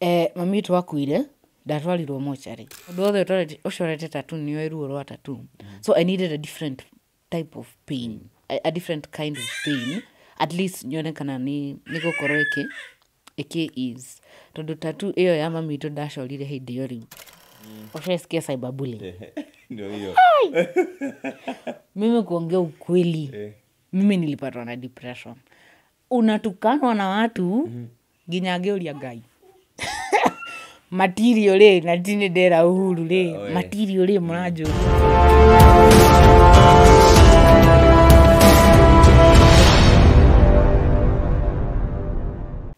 Mami witũ akuire, ndatwarirwo mocarĩ. Ũndũ wothe ũcorete tattoo nĩ ruo rwa tattoo. So I needed a different type of pain, a different kind of pain. At least nyone kana nĩ gũkorwo ĩkĩ ease. Tondũ tattoo ĩyo ya mami witũ ndacorire hĩndĩ ĩyo rĩu. Ushaisikia cyberbullying? Ndio hiyo. Mimi kuongea ukweli, mimi nilipatwa na depression. Unatukanwa na watu nginya ngĩũria Ngai. Material rĩ, na ti ndera Uhuru rĩ, material rĩ mũranjũria.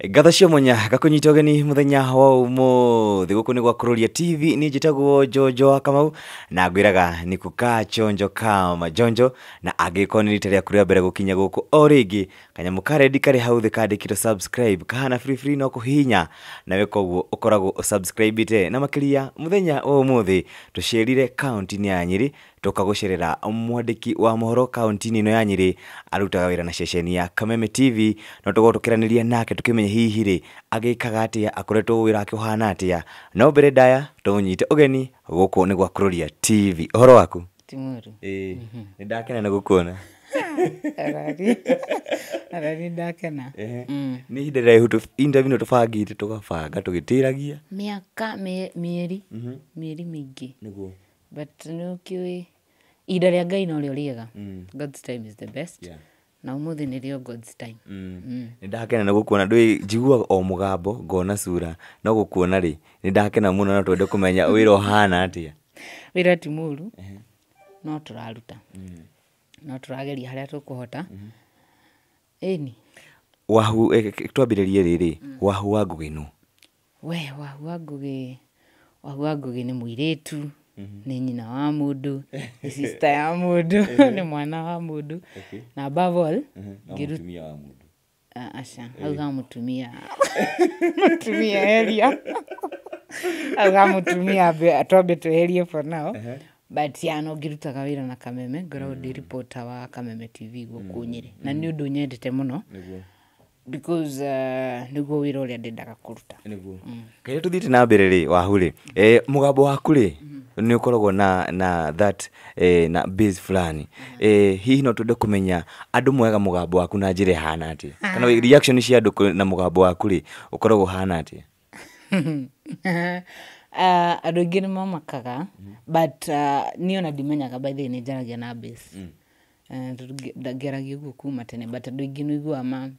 Ngatho cia mwanya gakunyita ũgeni mũthenya wa ũmũthĩ gũkũ nĩ gwa Kururia TV. Niĩ njĩtagwo Njonjo wa Kamau na ngwĩraga nĩ kukaa chonjo kama njonjo, na angĩkorwo nĩ rita rĩaku rĩa mbere gũkinya gũkũ o rĩngĩ, kanyamũ ka rendi karĩ hau thĩ kandĩkĩtwo subscribe kahana free free no kũhihinya nawe, koguo ũkoragwo ũsubscribĩte. Na makĩria mũthenya wa ũmũthĩ tũcerire kaunti-inĩ ya Nyĩrĩ, tũka gũcerera mwandĩki wa mohoro kaunti-inĩ ĩno ya Nyĩrĩ, arutaga wĩra na ceceni ya Kameme TV, no tũkorwo tũkĩaranĩria nake tũkĩmenya hihi rĩ agĩkaga atĩa, akoretwo wĩra wake ũhana atĩa. No mbere ndaya tũnyite ũgeni gũkũ nĩ gwa Kururia TV. Ũhoro waku? Ti mũru. Ĩĩ, nĩ ndakena nĩ gũkuona. Arari ndakena. Nĩ ihinda rĩraihu interview ĩno tũbangĩte, tũgabanga tũgĩtĩragia mĩaka mĩeri mĩeri mĩingĩ. Nĩguo. But nĩ ũkĩũĩ ihinda rĩa Ngai norĩo rĩega. God's time is the best. Na ũmũthĩ nĩrĩo God's time. Nĩ ndakena nĩ gũkuona. Ndũĩ njiguaga o mũgambo ngona cura, no gũkuona rĩ nĩ ndakena mũno, na twende kũmenya wĩra ũhana atĩa. Wĩra ti mũru, no tũraruta, no tũrageria harĩa tũkũhota. Ĩni Wahu, twambĩrĩrie rĩrĩ, Wahu wa Ngũgĩ nũ? We Wahu wa Ngũgĩ, Wahu wa Ngũgĩ nĩ mũirĩtu, nĩ nyina wa mũndũ, nĩ sister ya mũndũ, nĩ mwana wa mũndũ, na above all Mũtumia wa mũndũ. Aca, hau ha mũtumia, mũtumia eria hau ha mũtumia twambe tweherie for now. But yeah, no ngĩrutaga wĩra na Kameme, ngoragwo ndĩ reporter wa Kameme TV gũkũ Nyĩrĩ, na nĩ ũndũ nyendete mũno because nĩguo wĩra ũrĩa ndendaga kũruta. Nĩguo. Kaira tũthiĩte na mbere rĩ, Wahu rĩ, mũgambo waku rĩ nĩ ũkoragwo na that na bass fulani. Hihi no twende kũmenya andũ moyaga mũgambo waku na njĩra ĩhana atĩa, kana reaction cia andũ na mũgambo waku rĩ ũkoragwo ũhana atĩa? Andũ aingĩ nĩ mamakaga, but niĩ ona ndimenyaga, by the way nĩ njaragia na bass. Ngĩaragia ũguo kuma tene, but andũ aingĩ nĩ ũiguaga ma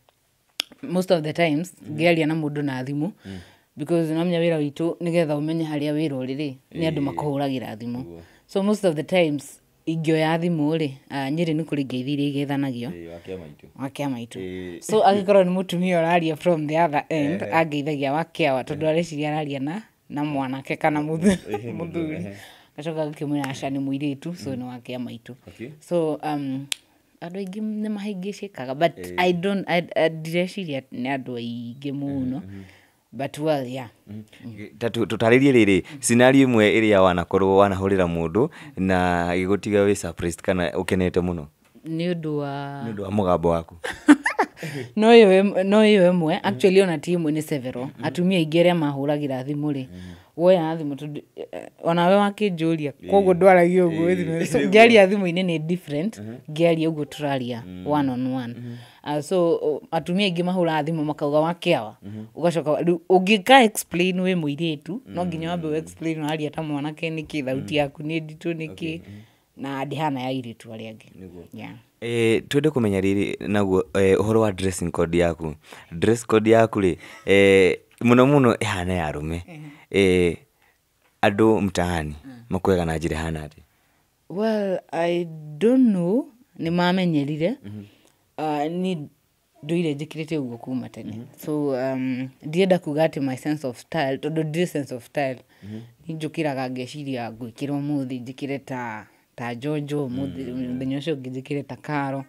most of the times ngĩaria na mũndũ na thimũ, because nĩwamenya wĩra witũ nĩgetha ũmenye harĩa wĩra ũrĩ rĩ, nĩ andũ makũhũragĩra thimũ. So most of the times ingĩoya thimũ rĩ, Nyĩrĩ nĩ kũrĩ ngeithi iria igeithanagio. Wa maitũ. So angĩkorwo nĩ mũtumia ũraria from the other end, angeithagia wakĩawa, tondũ areciria araria na mwanake kana mũthuri. Gacoka ngakĩmwĩra aca nĩ mũirĩtu, so nĩ wakĩa maitũ. So andũ aingĩ nĩ mahĩngĩcĩkaga, but I don't, ndireciria nĩ andũ aingĩ mũno, but well, yeah. Ta tũtarĩrie rĩrĩ scenario ĩmwe ĩrĩa wanakorwo wanahũrĩra mũndũ na ĩgũtiga wĩ surprised kana ũkenete mũno. Nĩ ũndũ wa nĩ ũndũ wa mũgambo waku. No ĩyo ĩmwe actually ona ti ĩmwe, nĩ several. Atumia aingĩ arĩa mahũragĩra thimũ rĩ, woya thimũ tondũ onawe wakĩnjũria, koguo ndwaragia ũguo thimũ. So ngĩaria thimũ-inĩ nĩ different, ngĩaria ũguo tũraria one on one. So atumia aingĩ mahũraga thimũ makauga wakĩawa, ũgacoka rĩu ũngĩka explain wĩ mũirĩtu, no nginya wambe ũ explain ũraria ta mwanake nĩkĩ, thauti yaku nĩ nditũ nĩkĩ, na ndĩhana ya airĩtu arĩa angĩ. Yeah. Twende kũmenya rĩrĩ naguo ũhoro wa dressing code yaku. Dress code yaku rĩ, mũno mũno ĩhana ya arũme. Andũ mtaani makuoyaga na njĩra ĩhana atĩa? Well, I don't know, nĩ mamenyerire. Niĩ ndũire njĩkĩrĩte ũguo kuma tene. So ndienda kuga atĩ my sense of style, tondũ ndirĩ sense of style. Niĩ njũkĩraga ngeciria ngwĩkĩra ũmũthĩ njĩkĩre ta Njonjo, mũthenya ũcio ũngĩ njĩkĩre ta Karo,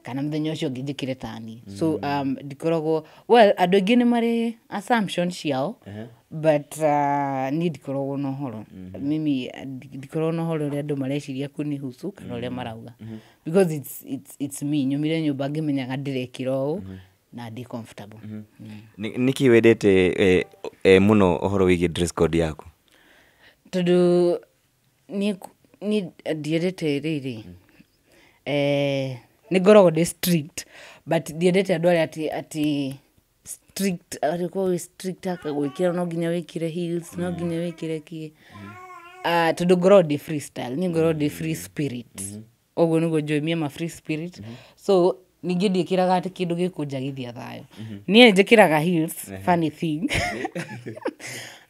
kana mũthenya ũcio ũngĩ njĩkĩre ta niĩ. So ndikoragwo, well, andũ aingĩ nĩ marĩ assumption ciao, but niĩ ndikoragwo na ũhoro. Mimi ndikoragwo na ũhoro ũrĩa andũ mareciria kunihusu kana ũrĩa marauga, because it's me. Nyumire nyũmba ngĩmenyaga ndĩrekĩra ũũ na ndĩ comfortable. Nĩkĩ wendete mũno ũhoro wĩgiĩ dress code yaku? Tondũ niĩ ndiendete rĩrĩ, nĩ ngoragwo ndĩ strict, but ndiendete andũ arĩa atĩ strict, arĩkorwo wĩ strict akagwĩkĩra no nginya wĩkĩre heels, no nginya wĩkĩre kĩ. Tondũ ngoragwo ndĩ freestyle, niĩ ngoragwo ndĩ free spirit. Ũguo nĩguo njũĩ me am a free spirit. So ningĩ ndiĩkĩraga atĩ kĩndũ gĩkũnjagithia thayũ. Niĩ njĩkĩraga heels, funny thing.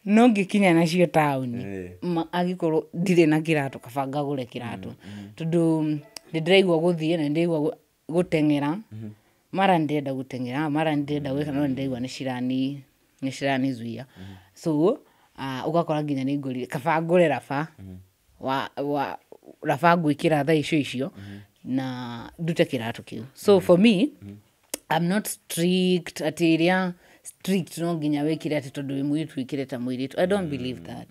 No ngĩkinya nacio taũni, angĩkorwo ndirĩ na kĩratũ, kaba ngagũre kĩratũ. Tondũ nĩ ndĩraigua gũthiĩ na nĩ ndĩraigua gũteng'era. Mara nĩ ndĩrenda gũteng'era, mara nĩ ndĩrenda gwĩka, no nĩ ndĩraigua nĩ ciranizuia. So ũgakora nginya nĩ ngũrire, kaba ngũre raba, wa raba ngwĩkĩra thaa icio icio, na ndute kĩratũ kĩu. So for me, I'm not strict, atĩ ĩrĩa strict no nginya wĩkĩre atĩ tondũ wĩ mũirĩtu wĩkĩre ta mũirĩtu. I don't believe that.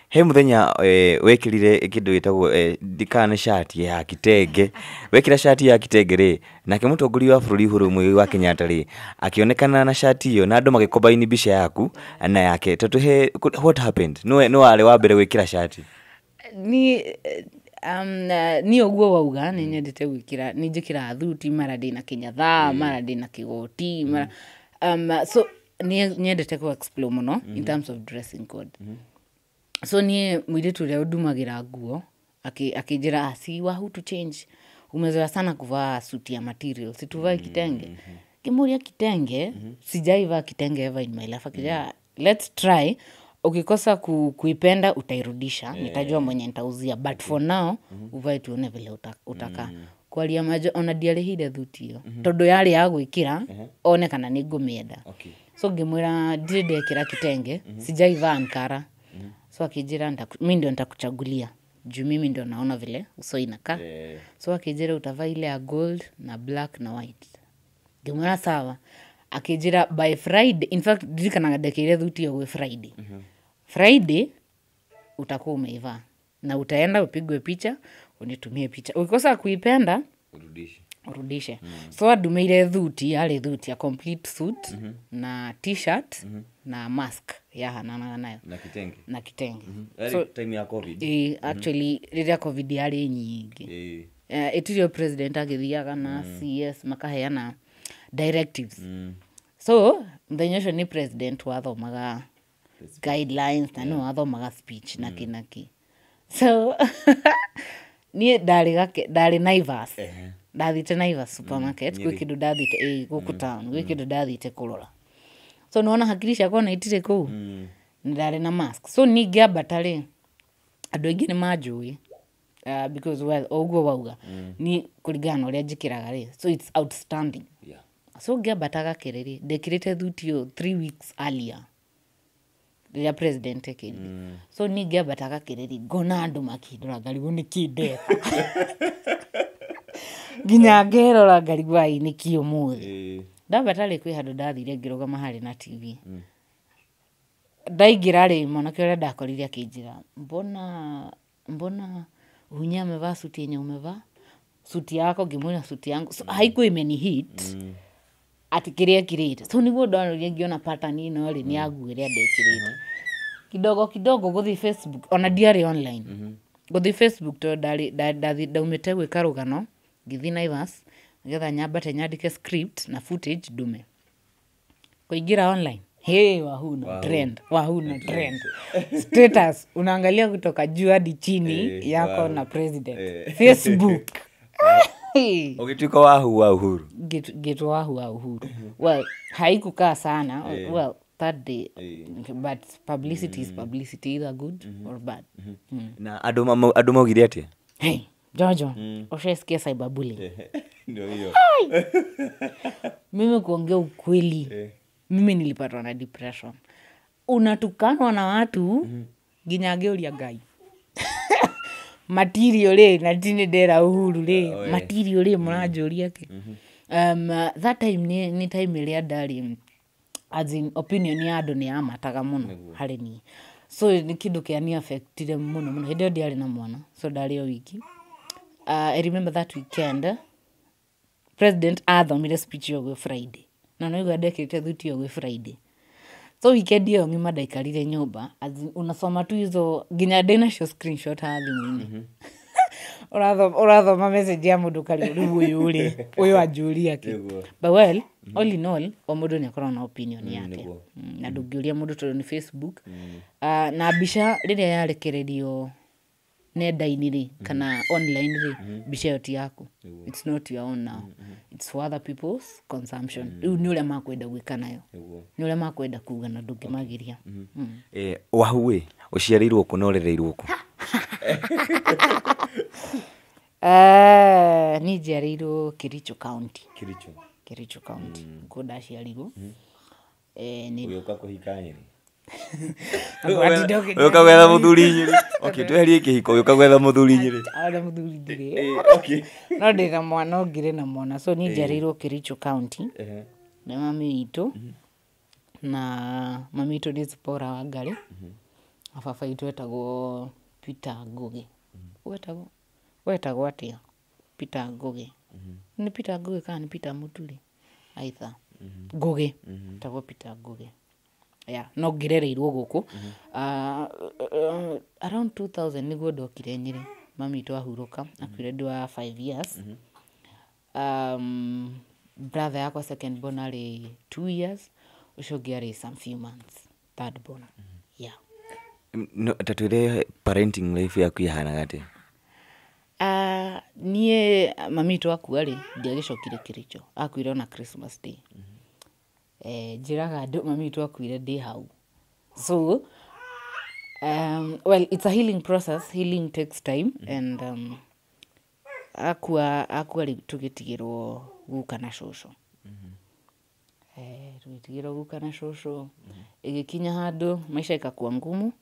He mũthenya wekĩrire kĩndũ gĩtagwo ndikana nĩ shati ya kitenge. Wekĩra shati ya kitenge rĩ, nake mũtongoria wa bũrũri Uhuru Muigai wa Kenyatta rĩ, akĩonekana na shati ĩyo na andũ magĩkombaini mbica yaku na yake. Tondũ he, what happened? Nĩwe warĩ wa mbere gwĩkĩra shati? Niĩ ũguo wauga nĩ nyendete gwĩkĩra, nĩ njĩkĩraga thuti, mara ndĩna kĩnyatha, mara ndĩna kĩgoti, mara, so nĩ nyendete kũ explore mũno in terms of dressing code. So niĩ mũirĩtu ũrĩa ũndumagĩra nguo akĩnjĩra, si Wahu to change, umezoea sana kuvaa suti ya material, si tuvae kitenge. Ngĩmũria kitenge, sijaivaa kitenge ever in my life. Akija, let's try, ukikosa kuipenda utairudisha, nitajua mwenye nitauzia, but for now uvae tuone vile utakaa. Kwaria majo ona ndiarĩhire thuti ĩyo, tondũ yarĩ ya gwĩkĩra one kana nĩ ngũmĩenda. So ngĩmwĩra ndirĩ ndekĩra kitenge, sijaivaa ankara. So akĩnjĩra mimi ndio nitakuchagulia, juu mimi ndio naona vile uso inakaa. So akĩnjĩra utavaa ile ya gold na black na white. Ngĩmwĩra sawa. Akĩnjĩra by Friday, in fact ndirikanaga ndekĩire thuti ĩyo gwĩ Friday. Friday utakuwa umeivaa na utaenda upigwe picha, unitumie picha. Ukikosa kuipenda urudishe. So andumeire thuti, yarĩ thuti ya complete suit na t-shirt na mask yahananaga nayo na kitenge. Na kitenge. So time ya COVID. Actually rĩrĩa COVID yarĩ nyingĩ. Ĩtirio president agĩthiaga na CS makaheana directives. So mũthenya ũcio nĩ president wathomaga guidelines na nĩ wathomaga speech na kĩ na kĩ. So niĩ ndarĩ Naivas. Ndathiĩte Naivas supermarket, gwĩ kĩndũ ndathiĩte gũkũ town, gwĩ kĩndũ ndathiĩte kũrora. So nĩwona hakiri ciakwa na itirĩ kũu. Ndarĩ na mask. So niĩ ngĩambata rĩ, andũ aingĩ nĩ manjũĩ. Because well, ũguo wauga, niĩ kũringana na ũrĩa njĩkĩraga rĩ, so it's outstanding. So ngĩambata gakĩrĩ rĩ, ndekĩrĩte thuti ĩyo 3 weeks earlier rĩrĩa president ekĩrire. So niĩ ngĩambata gakĩrĩ rĩ, ngona andũ makĩndora ngarigwo nĩkĩ ndeka. Nginya ngerora ngarigwo ai nĩkĩ ũmũthĩ. Ndambata rĩ, kwĩ handũ ndathire ngĩrũgama harĩ na TV. Ndaingĩra rĩ, mwanake ũrĩa ndakorire akĩnjĩra, mbona Uhunye amevaa suti yenye umevaa? Suti yako, ngĩmwĩra suti yangu. So haikuwa imeni hit ati kĩrĩa ekĩrĩte. So nĩguo ndonire ngĩona pattern ĩno rĩ, nĩ ya nguo ĩrĩa ndekĩrĩte. Kidogo kidogo gũthiĩ Facebook, ona ndiarĩ online. Gũthiĩ Facebook tondũ ndaumĩte gwĩka rũgano, ngĩthiĩ Naivas, nĩgetha nyambate nyandĩke script na footage ndume. Kũingĩra online, hey, Wahu trend, Wahu trend. Status unaangalia kutoka juu hadi chini yako na president. Facebook. Ũgĩtuĩka Wahu wa Uhuru. Gĩtwo Wahu wa Uhuru. Well, haikukaa sana. Well, that day, but publicity is publicity, either good or bad. Na andũ maugire atĩa? Hey, Jojo, ushaisikia cyberbullying? Ndio hiyo. Mimi kuongea ukweli, mimi nilipatwa na depression. Unatukanwa na watu nginya ngĩũria Ngai. Material rĩ, na ti nĩ ndera Uhuru rĩ, material rĩ mũranjũria kĩ. That time nĩ time ĩrĩa ndarĩ, as in opinion ya andũ nĩ yamataga mũno harĩ niĩ. So nĩ kĩndũ kĩa ni affectire mũno mũno. Hĩndĩ ĩyo ndiarĩ na mwana, so ndarĩ o wiki. I remember that weekend president athomire speech ĩyo gwĩ Friday. Na no igua ndekĩrĩte thuti ĩyo gwĩ Friday. So weekend ĩyo ng'ima ndaikarire nyũmba, as in, unasoma tu hizo, nginya ndĩnacio screenshot haha thimũ-inĩ. Ũrathoma message ya mũndũ karĩ rĩu ũyũ rĩ, ũyũ anjũria kĩ. Nĩguo. But well, all in all, o mũndũ nĩ akoragwo na opinion yake. Nĩguo. Na ndũngĩũria mũndũ tondũ nĩ Facebook. Ah, na mbica rĩrĩa yarekererio nenda-inĩ rĩ, kana online rĩ, mbica ĩyo ti yaku. It's not your own now, it's for other people's consumption. Rĩu nĩ ũrĩa makwenda gwĩka nayo, nĩ ũrĩa makwenda kuga, na ndũngĩmagiria. Wahu ĩ, ũciarĩirwo kũ na ũrereirwo kũ? Eh, niĩ njiarĩirwo Kericho County. Kericho. Kericho County nĩkuo ndaciarirwo. Eh, nĩ Ũgĩũka kũhika Nyĩrĩ? Atinda ũkĩnjĩra. Ũgĩũka gwetha mũthuri Nyĩrĩ? Okay, tweherie kĩhiko, ũgĩũka gwetha mũthuri Nyĩrĩ? Ona mũthuri ndirĩ. Okay. No ndĩ na mwana, ũngĩrĩ na mwana. So niĩ njiarĩirwo Kericho County nĩ mami witũ, na mami witũ nĩ Zipporah Wangari, na baba witũ etagwo Peter Ngugi. Wetagwo atĩa? Peter Ngugi, nĩ Peter Ngugi kana nĩ Peter Muturi? Aitha Ngugi, etagwo Peter Ngugi. Yeah, no ngĩrereirwo gũkũ. Ah, around 2000 nĩguo ndokire Nyĩrĩ. Mami witũ ahurũka, akuire ndĩ wa 5 years. Brother yakwa second born arĩ 2 years, ũcio ũngĩ arĩ some few months, third born. Yeah. No, ta twĩre parenting life yaku yahanaga atĩa? Uh, niĩ mami witũ akua rĩ, ndiagĩcokire Kericho. Akuire ona Christmas Day. Eh, njĩraga andũ mami witũ akuire ndĩ hau. So well, it's a healing process. Healing takes time and akua rĩ, tũgĩtigĩrwo guka na cũcũ. Eh, tũgĩtigĩrwo guka na cũcũ. Ĩgĩkinya handũ maisha ikakuwa ngumu,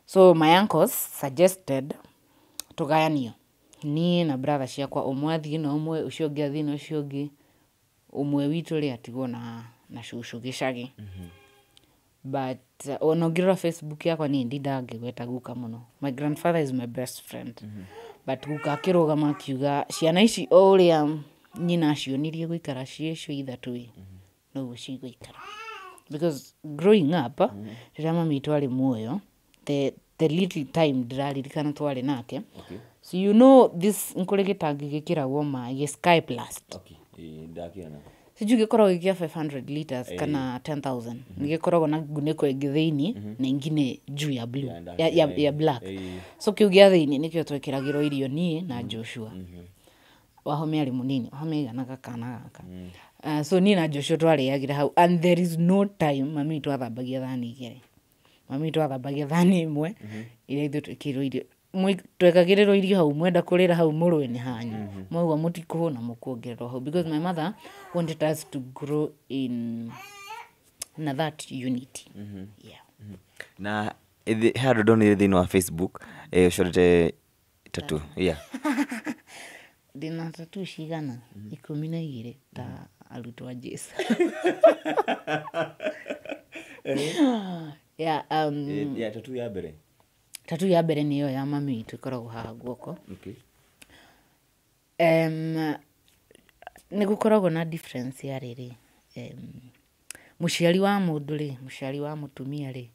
so my uncles suggested tũgayanio, niĩ na brother ciakwa, ũmwe athiĩ na ũmwe, ũcio ũngĩ athiĩ na ũcio ũngĩ, ũmwe witũ rĩ atigwo na cũcũ gĩcagi. But ona ũngĩrora Facebook yakwa, niĩ ndindaga ngĩgweta guka mũno. My grandfather is my best friend, but guka akĩrũgama akiuga ciana ici, o ũrĩa nyina acionirie gũikara ciĩ cio ithatũ ĩ, noguo cigũikara. Because growing up, rĩrĩa mami witũ arĩ muoyo, the little time ndĩraririkana twarĩ nake, so you know this, nkũrĩ gĩtangi gĩkĩragwo maĩ gĩ Sky Plast. Okay. Ndakiona. Sijui gĩkoragwo gĩ kĩa 500 liters kana 10,000. Nĩ gĩkoragwo na ngunĩko ĩngĩ thĩinĩ na ingine juu ya blue, ya black. So kĩu gĩa thĩinĩ nĩkĩo twekĩragĩrwo irio niĩ na Joshua. Wahome arĩ mũnini, Wahome aiganaga kana gaka. So niĩ na Joshua twarĩagĩra hau, and there is no time mami witũ athambagia thani igĩrĩ. Mami witũ athambagia thani ĩmwe ĩrĩa ithuĩ twĩkĩrĩirwo irio. Twekagĩrĩrwo irio hau, mwenda kũrĩra hau mũrũe nĩ hanyu, mwaigua mũtikũhũna mũkuongererwo hau, because my mother wanted us to grow in na that unity, yeah. Na he handũ ndonire thĩinĩ wa Facebook, ũcorete tattoo, yeah. Ndĩna tattoo cigana? 12, ta arutwo a Jesu. Yeah. Ya tattoo ya mbere? Tattoo ya mbere nĩyo ya mami witũ, ĩkoragwo haha guoko. Nĩ gũkoragwo na difference ya rĩrĩ, mũciari wa mũndũ rĩ, mũciari wa mũtumia rĩ,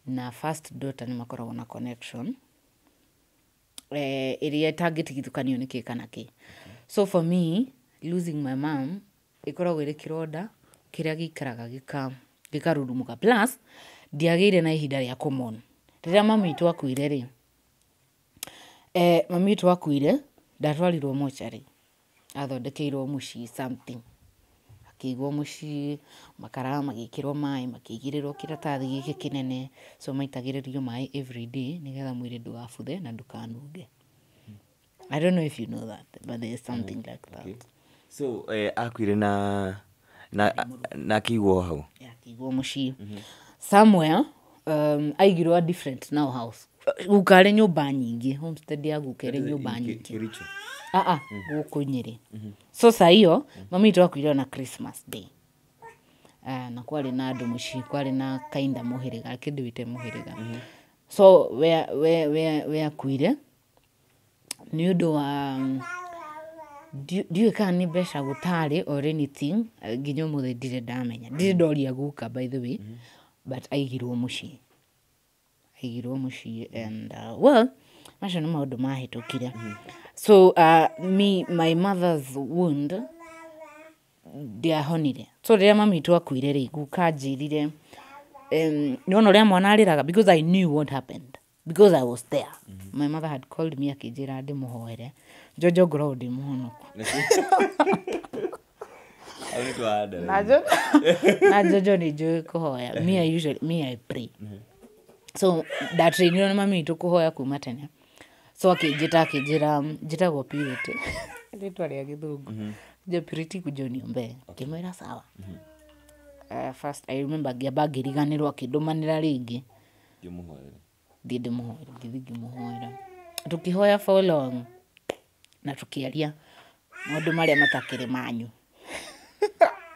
na first daughter nĩ makoragwo na connection ĩrĩa ĩtangĩtigithũkanio nĩ kĩ kana kĩ. So for me, losing my mom ĩkoragwo ĩrĩ kĩronda kĩrĩa gĩikaraga gĩkarurumũka. Plus ndiagĩire na ihinda rĩa kũmon rĩrĩa mami witũ akuire rĩ. Mami witũ akuire, ndatwarirwo mocarĩ, athondekeirwo mũciĩ something, akĩigwo mũciĩ, makara magĩkĩrwo maĩ, makĩigĩrĩrwo kĩratathi gĩkĩ kĩnene, so maitagĩrĩrio maĩ every day nĩgetha mwĩrĩ ndũgabuthe na ndũkanunge. I don't know if you know that, but there is something like that. Okay. So akuire na akĩigwo hau? Akĩigwo mũciĩ somewhere. Aigirwo a different now house. Guka arĩ nyũmba nyingĩ, homestead ya guka ĩrĩ nyũmba nyingĩ. Kericho? Aa, gũkũ Nyĩrĩ. So saa hiyo mami witũ akuire na Christmas Day. Na kwarĩ na andũ mũciĩ, kwarĩ na kainda mũhĩrĩga, kĩndũ wĩte mũhĩrĩga. So we akuire nĩ ũndũ wa Ndiũĩ kana nĩ mbeca gũtarĩ or anything, nginya ũmũthĩ ndirĩ ndamenya, ndirĩ ndoria guka, by the way, but aigirwo mũciĩ, aigirwo mũciĩ and well, macio nĩ maũndũ mahĩtũkire. So me, my mother's wound ndiahonire. So rĩrĩa mami witũ akuire rĩ, guka anjĩrire, nĩwona ũrĩa mwana arĩraga, because I knew what happened because I was there. My mother had called me akĩnjĩra ndĩmũhoere. Njonjo, ngoragwo ndĩ mũhonoku. Hau nĩ twahanda. Na njonjo nĩ njũĩ kũhoya. Me, I usually, me, I pray. So ndatrainirwo nĩ mami witũ kũhoya kuma tene. So akĩnjĩta, akĩnjĩra, njĩtagwo Purity, rĩtwa rĩa gĩthũngũ. Je, "Purity, kuja uniombee." Ngĩmwĩra sawa. First I remember ngĩamba ngĩriganĩrwo, akĩndũmanĩra rĩngĩ Ngĩmũhoera. Thiĩ ndĩmũhoere. Ngĩthiĩ ngĩmũhoera, tũkĩhoya for long na tũkĩaria maũndũ marĩa matakĩrĩ manyu.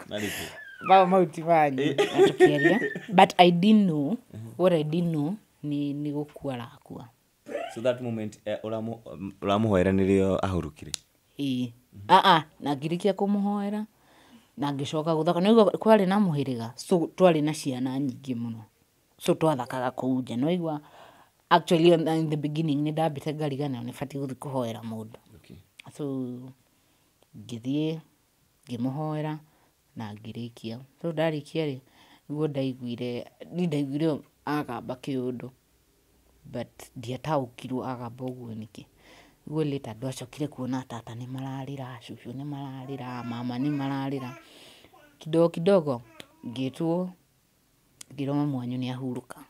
Marĩkũ? Mau mau ti manyu. Na tũkĩaria, but I didn't know what I didn't know nĩ gũkua arakua. So that moment ũramũhoera nĩrĩo ahurũkire? Ĩĩ, aa na ngĩrĩkia kũmũhoera na ngĩcoka gũthaka. Nĩũigua kwarĩ na mũhĩrĩga, so twarĩ na ciana nyingĩ mũno, so twathakaga kũu nja. Nĩwaigua, actually in the beginning nĩ ndambĩte ngariganĩrwo nĩ batiĩ gũthiĩ kũhoera mũndũ. So ngĩthiĩ ngĩmũhoera na ngĩrĩkia. So ndarĩkia rĩ, nĩguo ndaiguire, niĩ ndaiguire agamba kĩũndũ, but ndiataũkirwo agamba ũguo nĩkĩ. Nĩguo later ndwacokire kuona tata nĩ mararĩra, cũcũ nĩ mararĩra, mama nĩ mararĩra. Kidogo kidogo ngĩtwo, ngĩrwo mamu wanyu nĩ ahurũka.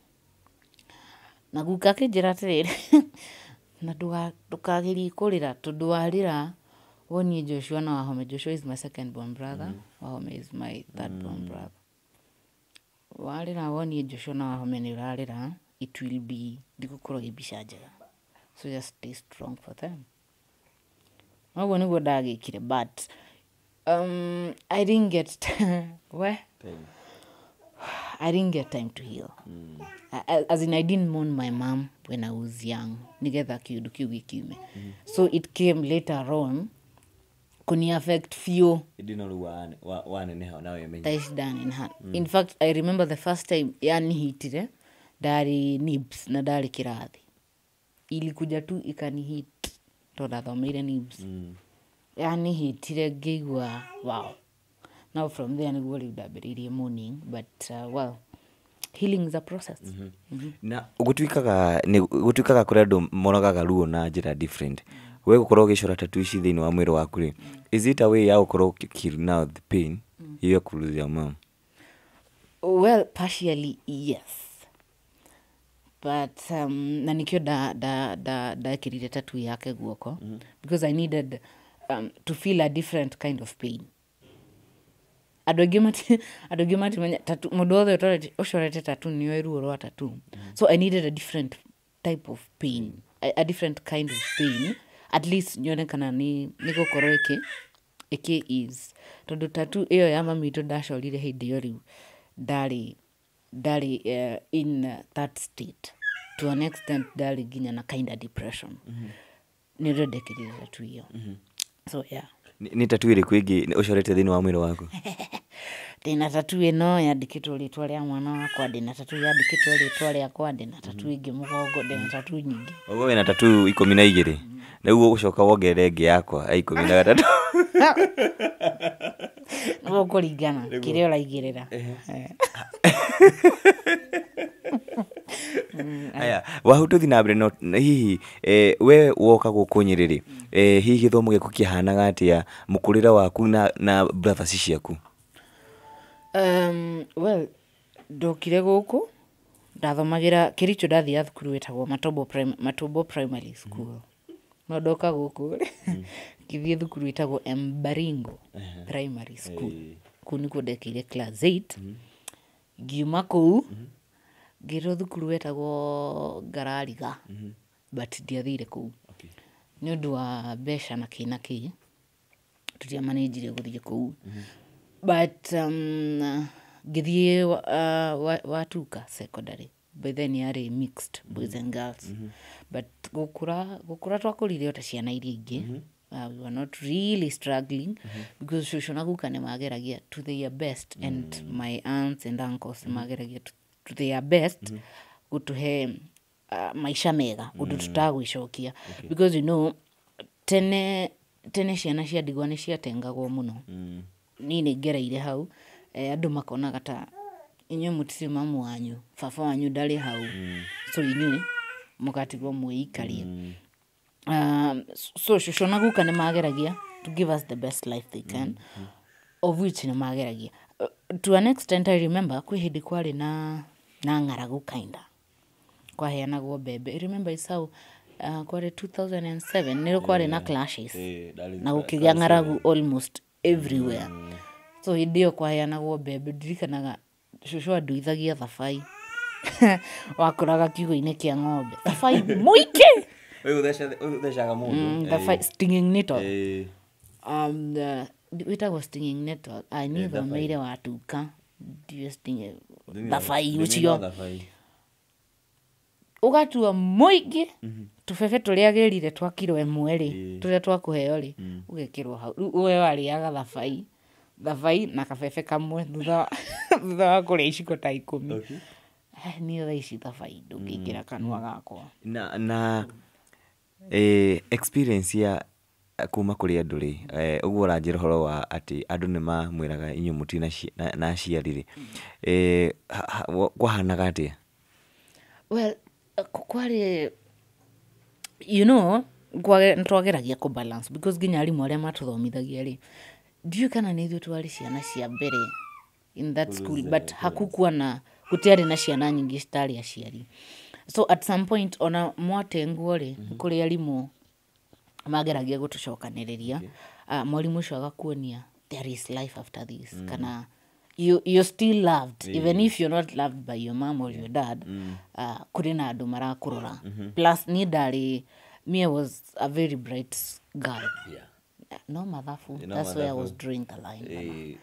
Na guka akĩnjĩra atĩrĩrĩ, na ndũkagerie kũrĩra, tondũ warĩra wonie Joshua na Wahome. Joshua is my second born brother, Wahome is my third born brother. Warĩra wonie Joshua na Wahome nĩ ũrarĩra, it will be ndigũkorwo ĩ mbica njega, so just stay strong for them. Ũguo nĩguo ndagĩkire, but I didn't get we I didn't get time to heal. As in, I didn't mourn my mom when I was young, nigetha kiundu kiu gĩkiume. So it came later on kuni affect biũ. Ĩndĩ no rĩu waneneha na wemenya. Thaa ici ndaneneha. In fact, I remember the first time yanihitire ndarĩ NIBS na ndarĩ kĩrathi. Ilikuja tu ikanihit tondũ ndathomeire NIBS. Yanihitire ngĩigua wow. Now from there nĩguo rĩu ndambĩrĩirie mourning, but well, healing is a process. Na gũtuĩkaga nĩ gũtuĩkaga kũrĩ andũ moragaga ruo na njĩra different. We gũkorwo ũgĩcora tattoo ici thĩinĩ wa mwĩrĩ waku rĩ, is it a way ya gũkorwo ũkĩ now the pain ya kũ your mom? Well, partially yes, but na nikĩo ndekĩrire tattoo yake guoko, because I needed to feel a different kind of pain. Andũ aingĩ matimenya tattoo. Mũndũ wothe ũcorete tattoo nĩoĩ ruo rwa tattoo. So I needed a different type of pain, a different kind of pain, at least nyone kana nĩ gũkorwo ĩkĩ ease, tondũ tattoo ĩyo ya mami witũ ndacorire hĩndĩ ĩyo rĩu ndarĩ in that state. To an extent ndarĩ nginya na kind of depression. Nĩrĩo ndekĩrire tattoo ĩyo. So yeah. Nĩ tattoo ĩrĩkũ ĩngĩ ũcorete thĩinĩ wa mwĩrĩ waku? Ndĩna tattoo ĩno yandĩkĩtwo rĩtwa rĩa mwana wakwa, ndĩna tattoo yandĩkĩtwo rĩtwa rĩakwa, ndĩna tattoo ĩngĩ mũgongo, ndĩna tattoo nyingĩ. Ũguo wĩna tattoo 12, rĩu ũgũcoka wongerere ĩngĩ yakwa ya 13. Nĩguo kũringana kĩrĩa ũraigĩrĩra. Aya, wahu tũthi na mbere. No hihi we woka gũkũ Nyĩrĩ rĩ, hihi gĩthomo gĩaku kĩahanaga atĩa, mũkũrĩre waku na brothers ciaku? Well, ndokire gũkũ ndathomagĩra Kericho, ndathiaga thukuru wĩtagwo Matobo Primary School. No ndoka gũkũ rĩ, ngĩthiĩ thukuru ĩtagwo Mbaringo Primary School. Kũu nĩkuo ndekĩire class 8. Ngiuma kũu ngĩrwo thukuru wetagwo Ngarariga, but ndiathire kũu nĩ ũndũ wa mbeca na kĩ na kĩ, tũtiamanĩnjire gũthiĩ kũu. But ngĩthiĩ Watuka Secondary. By then yarĩ mixed, boys and girls, but gũkũra gũkũra twakũrire o ta ciana iria ingĩ. We were not really struggling because cũcũ na guka nĩ mageragia to their best, and my aunts and uncles nĩ mageragia to their best gũtũhe maica mega ũndũ tũtagwĩcokia, because you know tene tene ciana cia ndigwa nĩ ciatengagwo mũno. Niĩ nĩ ngereire hau, andũ makonaga ta inyuĩ mũtirĩ mamu wanyu, baba wanyu ndarĩ hau, so inyuĩ mũgatigwo mwĩikarie. So cũcũ na guka nĩ mageragia to give us the best life they can, of which nĩ mageragia. To an extent, I remember kwĩ hĩndĩ kwarĩ na ng'aragu kinda, kwaheanagwo mbembe. I remember it's how kwarĩ 2007 nĩrĩo kwarĩ na clashes na gũkĩgĩa ng'aragu almost everywhere. So hĩndĩ ĩyo kwaheanagwo mbembe, ndirikanaga cũcũ anduithagia thabai wakoraga kiugũ-inĩ kĩa ng'ombe, thabai mũingĩ. Ũthecaga mũndũ. Thabai, stinging nettle, wĩtagwo stinging nettle. Ai, niĩ thomeire watuka ndiũĩ stinging thabai ũcio ũgatua mũingĩ, tũbebe tũrĩa agĩrire twa kiro 1 rĩ, tũrĩa twakũheo rĩ, ũgekĩrwo hau. Rĩu we warĩaga thabai thabai na kabebe kamwe thutha wa kũrĩa iciko ta 10. Niĩ thaa ici thabai ndũngĩingĩra kanua gakwa. Na experience ya kuma kũrĩ andũ rĩ, ũguo ũranjĩra ũhoro wa atĩ andũ nĩ mamwĩraga inyuĩ mũtirĩ na aciari rĩ, kwahanaga atĩa? Well, kwarĩ nĩ twageragia kũ balance because nginya arimũ arĩa matũthomithagia rĩ, ndiũĩ kana nĩ ithuĩ twarĩ ciana cia mbere in that school, but hakukuwa na, gũtiarĩ na ciana nyingĩ citarĩ aciari. So at some point ona mwatengwo rĩ, kũrĩ arimũ mageragia gũtũcokanĩrĩria. Mwarimũ ũcio agakuonia there is life after this, kana you're still loved even if you're not loved by your mom or your dad. Kũrĩ na andũ marakũrora. Plus niĩ ndarĩ, me, I was a very bright girl. No mathabu, No that's where I mathabu. was drawing the line bana.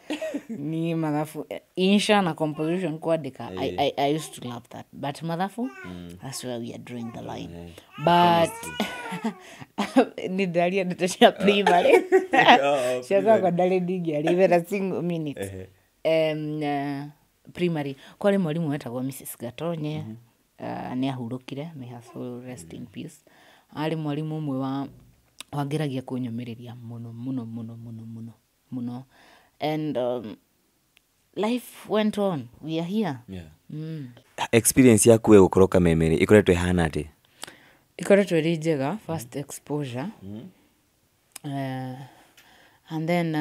Ni mathabu, insha na composition, kuandika, I used to love that, but mathabu, that's where we are drawing the line. But ni ndaria ndeto cia primary cia secondary ndingĩaria even a single minute. Primary kwarĩ mwarimũ wetagwo Mrs Gatonye. Nĩ ahurũkire, may her soul rest in peace. Arĩ mwarimũ ũmwe wa wangeragia kũnyũmĩrĩria mũno mũno mũno mũno mũno mũno, and life went on, we are here. Experience yaku we gũkorwo Kameme rĩ, ĩkoretwo ĩhana atĩa? Ikoretwo ĩrĩ njega. First exposure, and then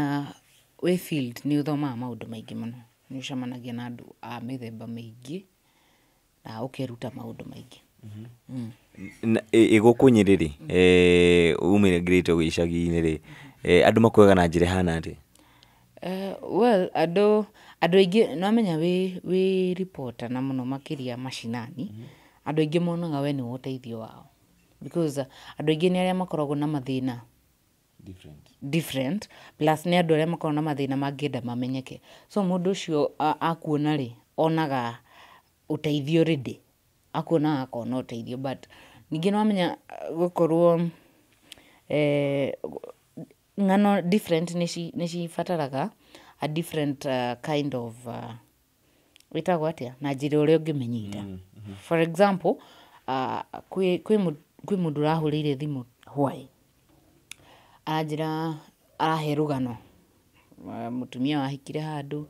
wĩ field nĩ ũthomaga maũndũ maingĩ mũno, nĩ ũcemanagia na andũ a mĩthemba mĩingĩ na ũkeruta maũndũ maingĩ. Ĩ gũkũ Nyĩrĩ rĩ, umĩrĩte icagi-inĩ rĩ, andũ makuoyaga na njĩra ĩhana atĩa? Well, andũ aingĩ nĩwamenya wĩ reporter, na mũno makĩria macinani, andũ aingĩ monaga we nĩwe ũteithio wao because andũ aingĩ nĩ arĩa makoragwo na mathĩna different, plus nĩ andũ arĩa makoragwo na mathĩna mangĩenda mamenyeke. So mũndũ ũcio akuona rĩ, onaga ũteithio ready, akuonaga akona ũteithio. But ningĩ nĩwamenya gũkorwo ng'ano different nĩ cibataraga a different kind of, wĩtagwo atĩa, na njĩra ũrĩa ũngĩmĩnyita. For example, kwĩ mũndũ ũrahũrĩire thimũ hwaĩ, aranjĩra, arahe rũgano, mũtumia wahikire handũ,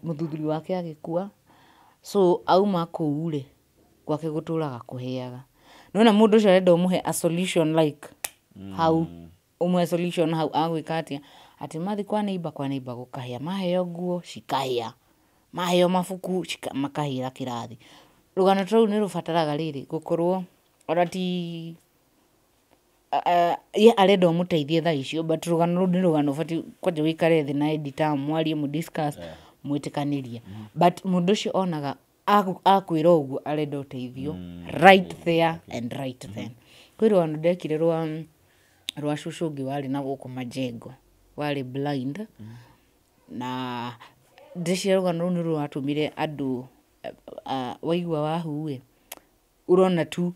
mũthuri wake agĩkua, so auma kũu rĩ, gwake gũtũraga kũhĩaga. Nĩwona mũndũ ũcio arenda ũmũhe a solution like hau, ũmũhe solution hau, agwĩka atĩa? Atĩ mathiĩ kwa neighbour, kwa neighbour gũkahĩa, maheo nguo cikahĩa, maheo mabuku makahĩra kĩrathi. Rũgano ta rũu nĩ rũbataraga rĩrĩ gũkorwo ona ti ye arenda ũmũteithie thaa icio, but rũgano rũu nĩ rũgano ũbatiĩ kwanja ũikare thĩ na editor, mwarie, mũdiscuss, mwĩtĩkanĩrie. But mũndũ ũcio onaga akwĩra ũguo arenda ũteithio right there and right then. Kwĩ rũgano ndekire rwa cũcũ ũngĩ warĩ na gũkũ Majengo, warĩ blind, na ndĩciria rũgano rũu nĩ rũratũmire andũ, waigua wahu ĩ, ũrona tu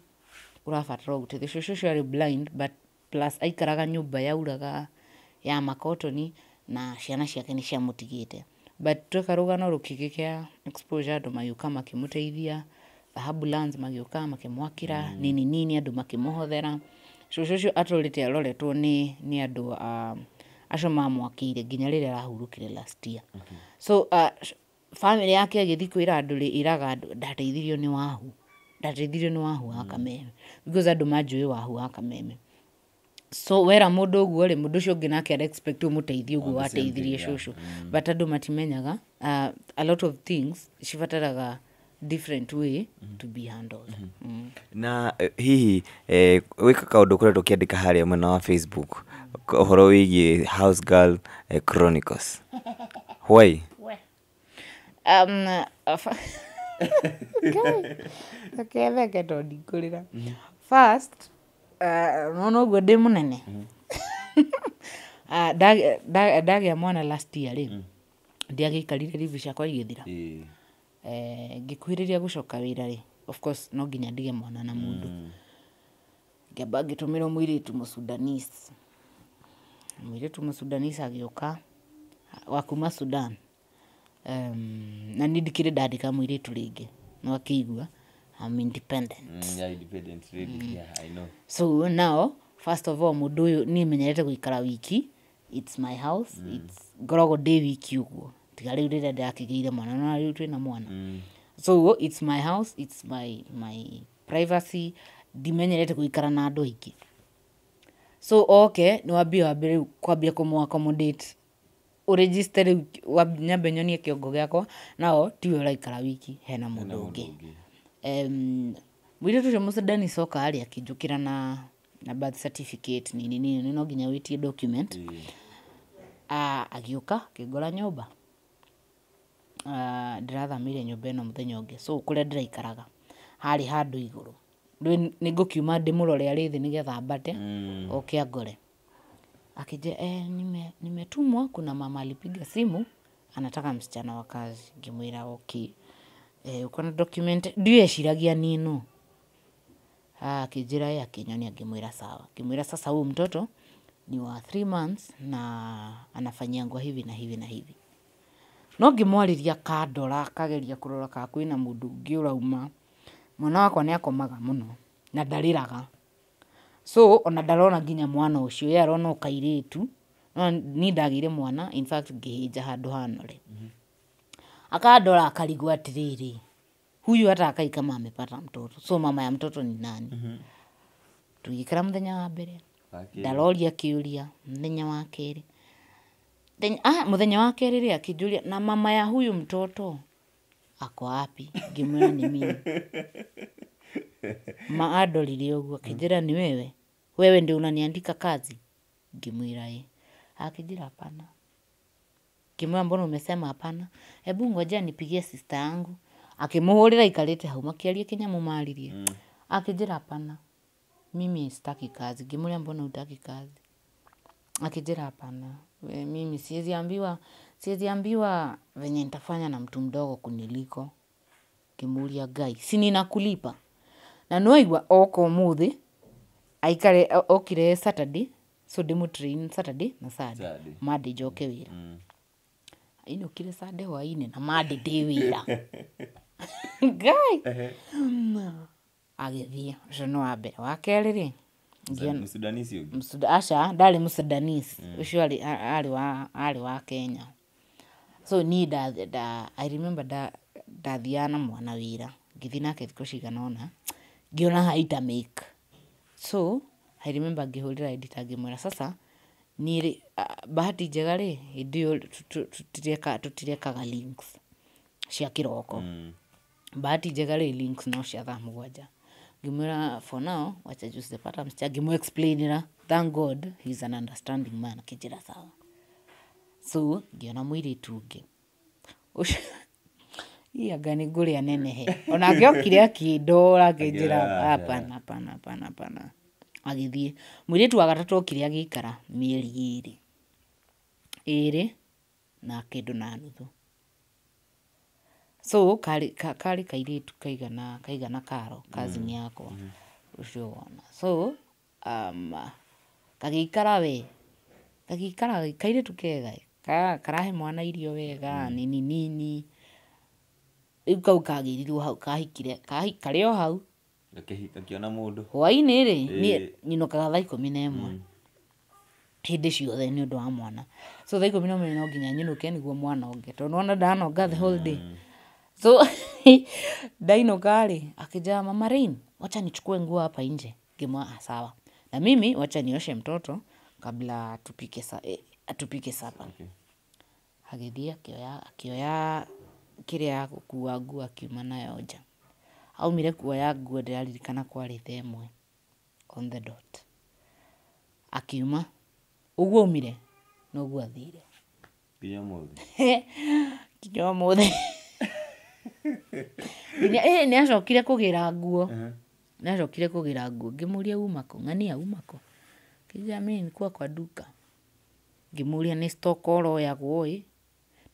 ũrabatara ũteithio. Cũcũ ũcio arĩ blind but Plus aikaraga nyũmba yauraga ya makotoni na ciana ciake nĩ ciamũtigĩte. But tweka rũgano rũkĩgĩa exposure, andũ magĩũka makĩmũteithia, Dhahabu Lands magĩũka makĩmwakĩra nini nini, andũ makĩmũhothera. Cũcũ ũcio atũrĩte aroretwo nĩ andũ acio mamwakĩire nginya rĩrĩa arahurũkire last year. So family yake ĩgĩthiĩ kwĩra andũ rĩ, ĩraga andũ ndateithirio nĩ Wahu, ndateithirio nĩ Wahu wa Kameme, because andũ manjũĩ Wahu wa Kameme. So wera mũndũ ũguo rĩ, mũndũ ũcio ũngĩ nake ara expect ũmũteithie ũguo wateithirie cũcũ. But andũ matimenyaga a lot of things cibataraga different way to be handled. Na hihi wĩka kaũndũ ũkoretwo ũkĩandĩka harĩa mwena wa Facebook ũhoro wĩgiĩ House Girl Chronicles, why? Reke tondũ ndikũrĩra. First, nona ũguo ndĩ mũnene. Ndagĩa mwana last year rĩ, ndiagĩikarire leave ciakwa igĩthira. Ngĩkuhĩrĩria gũcoka wĩra rĩ, of course no nginya ndige mwana na mũndũ. Ngĩamba ngĩtũmĩrwo mũirĩtu Mũsudanese. Mũirĩtu Mũsudanese agĩũka wa kuma Sudan. Na niĩ ndikĩrĩ ndandĩka mũirĩtu rĩngĩ, no akĩigua I'm independent. Yeah, independent lady. Yeah, I know. So now, first of all, mũndũ ũyũ niĩ menyerete gũikara wiki, it's my house, it's ngoragwo ndĩ wiki ũguo, tiga rĩu rĩrĩa ndĩrakĩgĩire mwana, no rĩu twĩna mwana. So it's my house, it's my privacy, ndimenyerete gũikara na andũ aingĩ. So oke nĩ wambia wambere rĩu kwambia kũmũ accommodate, ũregister rĩu nyambe nyonie kĩongo gĩakwa, nao tiwe ũraikara wiki, hena mũndũ ũngĩ. Mũirĩtu ũcio Mũsudani coka rĩ, akĩnjũkĩra na birth certificate nini nini, no nginya wĩtie document. Agĩũka akĩngora nyũmba. Ndĩrathamĩire nyũmba ĩno mũthenya ũngĩ, so kũrĩa ndĩraikaraga harĩ handũ igũrũ. Rĩu nĩ ngũkiuma ndĩmũrore arĩ thĩ nĩgetha ambate oke angore. Akĩnjĩra nimetumwa, kuna mama alipiga simu anataka msichana wa kazi. Ngĩmwĩra okay. Uko na document? Ndieciragia niĩ no. Akĩnjĩra ĩ, akĩnyonia, ngĩmwĩra sawa. Ngĩmwĩra sasa huyu mtoto ni wa 3 months na anafanyiangwa hivi na hivi na hivi. No ngĩmwarĩria kandora, akageria kũrora kana kwĩna mũndũ ũngĩ ũrauma. Mwana wakwa nĩ akomaga mũno na ndarĩraga. So ona ndarona nginya mwana ũcio, ye arona o kairĩtu. No niĩ ndagĩire mwana, in fact ngĩhĩnja handũ hanore. Akandora akarigwo atĩrĩrĩ, huyu hata hakai kama amepata mtoto. So mama ya mtoto ni nani? Tũgĩikara mũthenya wa mbere, ndaroria kĩũria mũthenya wa kerĩ. Mũthenya wa kerĩ rĩ, akĩnjũria na mama ya huyu mtoto ako wapi? Ngĩmwĩra ni mimi. Ma andorire ũguo akĩnjĩra ni wewe? Wewe ndio unaniandika kazi? Ngĩmwĩra ĩ. Akĩnjĩra hapana. Ngĩmwĩra mbona umesema hapana? Hebu ngoja nipigie sister yangu. Akĩmũhũrĩra aikarĩte hau makĩaria kĩnyamũ maririe. Akĩnjĩra hapana, mimi sitaki kazi. Ngĩmũria mbona hutaki kazi? Akĩnjĩra hapana, mimi siwezi ambiwa venye nitafanya na mtu mdogo kuniliko. Ngĩmũria Ngai, si ninakulipa? Na nĩwaigua oka ũmũthĩ, aikare okire Saturday, so ndĩmũtrain Saturday na Sunday. Monday njoke wĩra. Ainũkire Sunday hwaĩ-inĩ na Monday ndĩ wĩra. Ngai. Agĩthiĩ, ũcio nĩ wa mbere. Wa kerĩ rĩ, Mũsudanese ũngĩ? Aca, ndarĩ Mũsudanese. Ũcio arĩ wa Kenya. So niĩ I remember ndathiaga na mwana wĩra, ngĩthiĩ nake thikũ cigana ũna, ngĩona haita make. So I remember ngĩhũrĩra editor ngĩmwĩra sasa niĩ rĩ, bahati njega rĩ, hĩndĩ ĩyo tũtirekaga links cia kĩroko. Bahati njega rĩ, links no cia thaa 7. Ngĩmwĩra for now wacha juu sijapata msichana, ngĩmũ explainĩra, thank God he's an understanding man, akĩnjĩra sawa. So ngĩona mũirĩtu ũngĩ. Ũcio anga nĩ ngũrĩa nenehe. Onake okire akĩndora akĩnjĩra hapana, hapana, hapana, hapana. Agĩthiĩ. Mũirĩtu wa gatatũ okire agĩikara mĩeri ĩrĩ. Ĩrĩ na kĩndũ na nuthu. So karĩ kairĩtu kaigana karo cousin yakwa ũcio wona. So Gagĩikara we, gagĩikara kairĩtu kega, karahe mwana irio wega, nini nini. Rĩu kau kagĩrirwo hau, kahikire, karĩ o hau. Gakiona mũndũ. Hwaĩ-inĩ rĩ, niĩ nyinũkaga thaa 11 hĩndĩ ciothe nĩ ũndũ wa mwana. So thaa 11 no nginya nyinũke nĩguo mwana onge, tondũ nĩwona ndanonga the whole day. So ndainũka rĩ, akĩnjĩra, "Mama Rain, wacha nichukue nguo hapa nje." Ngĩmwĩra, "Sawa, na mimi wacha nioshe mtoto kabla tupike supper." Agĩthiĩ akĩoya kĩrĩa ya gũkua nguo, akiuma nayo nja. Aumire kuoya nguo, ndĩraririkana kwarĩ 1:00 on the dot. Akiuma ũguo aumire noguo athire. Nginya ũmũthĩ. Nginya ũmũthĩ. Nginya nĩ acokire kũgĩra nguo. Nĩ acokire kũgĩra nguo. Ngĩmũria, "Uma kũ? Ng'ania uma kũ?" Akĩnjĩra, "Mimi nilikuwa kwa duka." Ngĩmũria, "Nĩ stock ũroyagwo ĩ?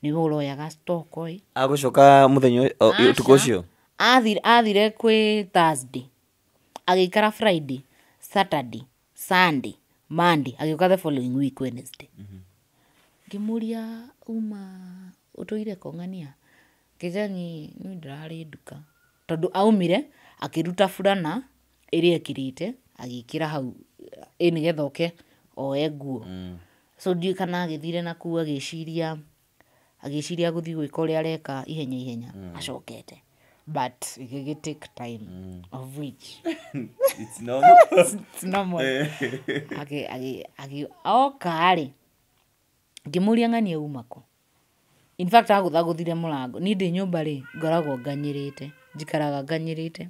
Nĩwe ũroyaga stock ĩ?" Agũcoka mũthenya ũtukũ ũcio? Athire kwĩ Thursday, agĩikara Friday, Saturday, Sunday, Monday, agĩũka the following week Wednesday. Ngĩmũria, "Uma ũtũire kũ, ng'ania?" Akĩnjĩra, "Niĩ ndĩrarĩ nduka." Tondũ aumire akĩruta burana ĩrĩa ekĩrĩte, agĩkĩra hau ĩ nĩgetha oke oe nguo. So ndiũĩ kana agĩthire na kũu agĩciria gũthiĩ gwĩka ũrĩa areka ihenya ihenya acokete, but ĩgĩgĩ take time, of which It's normal. It's normal. Oka rĩ, ngĩmũria, "Ng'ania uma kũ?" In fact, agũthagũthire mũrango. Niĩ ndĩ nyũmba rĩ, ngoragwo nganyĩrĩte, njikaraga nganyĩrĩte,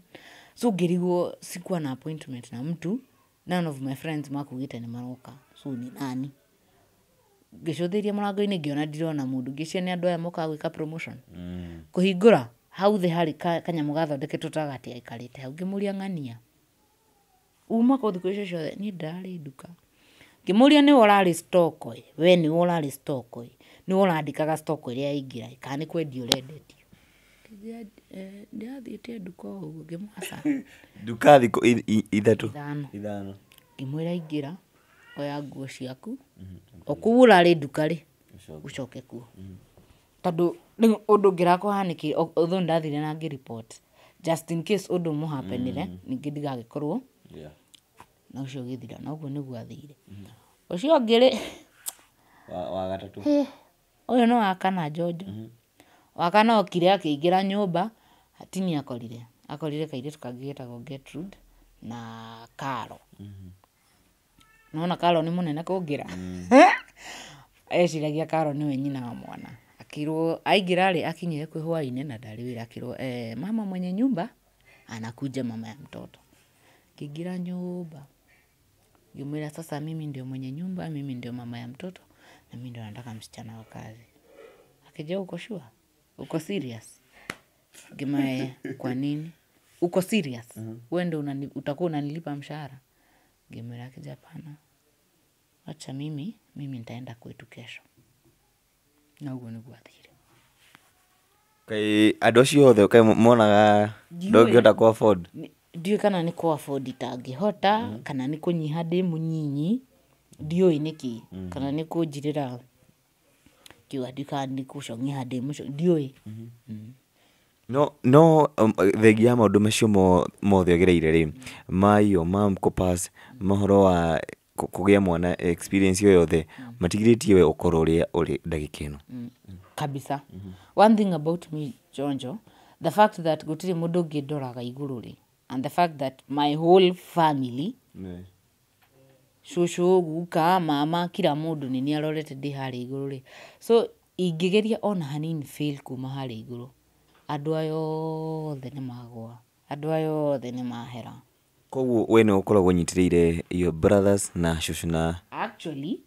so ngĩrigwo sikuwa na appointment na mtu, none of my friends makugĩte nĩ maroka, so ni nani? Ngĩcũthĩrĩria mũrango-inĩ, ngĩona ndirona mũndũ. Ngĩciria nĩ andũ aya mokaga gwĩka promotion. Kũhingũra hau thĩ harĩ kanyamũ gathondeketwo ta gatĩ, aikarĩte hau. Ngĩmũria, "Ng'ania uma kũ thikũ icio ciothe?" "Niĩ ndirarĩ nduka." Ngĩmũria, "Nĩwe ũrarĩ stock ĩ? We nĩwe ũrarĩ stock ĩ? Nĩwe ũrandĩkaga stock ĩrĩa yaingĩra ĩ, kana nĩ kwendia ũrendetio?" Akĩnjĩra, "Ndĩrathiĩte nduka o ũguo." Ngĩmwĩra, "Aca." Nduka thikũ 3. 5. 5. Ngĩmwĩra, "Ingĩra, oya nguo ciaku o kũu ũrarĩ nduka rĩ, ũcoke kuo, tondũ rĩu ũndũ ũngĩrakũhanĩkĩire." Although ndathire na ngĩ report just in case ũndũ mũhapenire ningĩ ndigagĩkorwo na ũcio ũgĩthira. Na ũguo nĩguo athire. Ũcio ũngĩ rĩ, Wa gatatũ. Ũyũ nĩ wa kana, Njonjo. Wa kana okire akĩingĩra nyũmba, tini akorire kairĩtu kangĩ getagwo Gertrude na Karo. Nona Karo nĩ mũnene kũngĩra, eciragia Karo nĩwe nyina wa mwana. Akĩrwo aingĩra rĩ, akinyire kwĩ hwainĩ na ndarĩ wĩra, akĩrwo, "Mama mwenye nyumba anakuja, mama ya mtoto." Ngĩingĩra nyũmba, ngĩmwĩra, "Sasa mimi ndio mwenye nyumba, mimi ndio mama ya mtoto na mimi ndio nataka msichana wa kazi." Akijua, "Uko sure? Uko serious?" Ngĩmwĩra, "Kwa nini? Uko serious? Wewe ndio utakuwa unanilipa mshahara?" Ngĩmwĩra. Akija, "Hapana, wacha mimi nitaenda kwetu kesho." Na ũguo nĩguo athire. Kaĩ andũ acio othe kaĩ monaga Ndiũĩ. ndũngĩhota kũ afford? Ndiũĩ kana nĩ kũ afford itangĩhota, kana nĩ kũnyiha ndĩ mũnyinyi, ndiũĩ nĩkĩ, kana nĩ kũnjirĩra kiuga, ndiũĩ kana nĩ kũcong'eha ndĩ mũco, ndiũĩ. No thengia ya maũndũ macio mothe ũgereire rĩ, ma your mom kũpass, mohoro wa kũgĩa mwana, experience ĩyo yothe matigirĩtie we ũkorwo ũrĩa ũrĩ ndagĩka ĩno. Kabisa. One thing about me, Jonjo, the fact that gũtirĩ mũndũ ũngĩ ndoraga igũrũ rĩ, and the fact that my whole family, cũcũ, guka, mama, kila mũndũ nĩ niĩ arorete ndĩ harĩa igũrũ rĩ, so ingĩgeria ona hanini fail kuma harĩa igũrũ, andũ aya othe nĩ magwa, andũ aya othe nĩ mahera. Koguo we nĩ ũkoragwo ũnyitĩrĩire your brothers na cũcũ na Actually,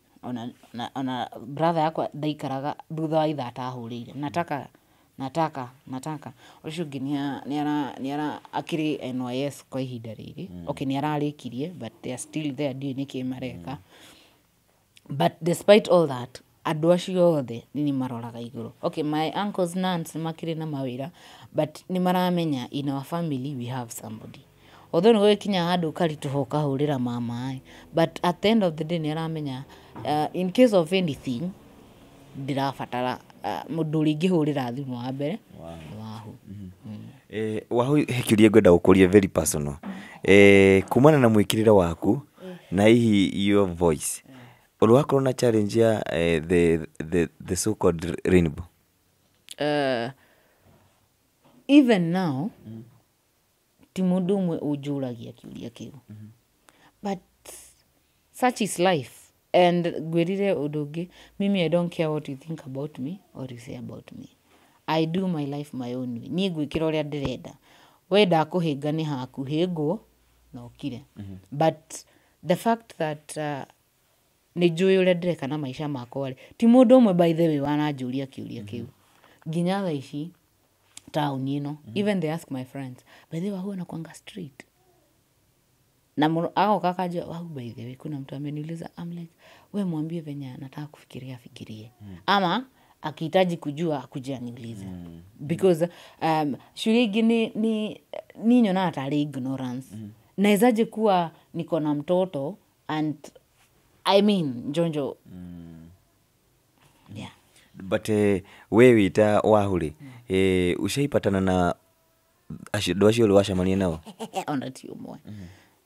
ona brother yakwa ndaikaraga thutha wa ithaa atahũrĩire, "Nataka, nataka, nataka." Ũcio ũngĩ nĩara akĩrĩ NYS kwa ihinda rĩrĩ. Okay, nĩararĩkirie, but they are still there, ndiũĩ nĩkĩ mareka. But despite all that, andũ acio othe nĩ maroraga igũrũ. Okay, my uncles na aunts nĩ makĩrĩ na mawĩra, but nĩ maramenya in our family we have somebody. Although nĩ gũgĩkinya handũ ũkaritũha ũkahũrĩra mama ĩ, but at the end of the day nĩ aramenya in case of anything ndĩrabatara mũndũ ũrĩa ingĩhũrĩra thimũ wa mbere nĩ Wahu. Wahu, he kĩũria ngwenda gũkũria very personal. Kumana na mwĩkĩrĩre waku na hihi your voice, ũrĩ wakorwo na challenge ya the so called rainbow? Even now ti mũndũ ũmwe ũnjũragia kĩũria kĩu, but such is life. And ngwĩrire ũndũ ũngĩ, mimi I don't care what you think about me or you say about me. I do my life my own way. Niĩ ngwĩkĩra ũrĩa ndĩrenda, wenda kũhĩnga nĩ haku hĩngwo na ũkire. But the fact that nĩ njũĩ ũrĩa ndĩreka na maica makwa rĩ, ti mũndũ ũmwe by the way wananjũria kĩũria kĩu nginya thaa ici taũni ĩno. Even they ask my friends, "By the way, Wahu anakuanga straight?" Na agoka akanjia, "Wahu, by the way, kuna mtu ameniuliza." I'm like, "We mwambie venye anataka kufikiria afikirie, ama akihitaji kujua akuje aniulize," because shule ingĩ ni nyonaga tarĩ ignorance. Nawezaje kuwa niko na mtoto and I mean, Njonjo, yeah. But we wĩta Wahu rĩ, ũcaipatana na andũ acio ũrĩ wacemania nao? Ona ti ũmwe,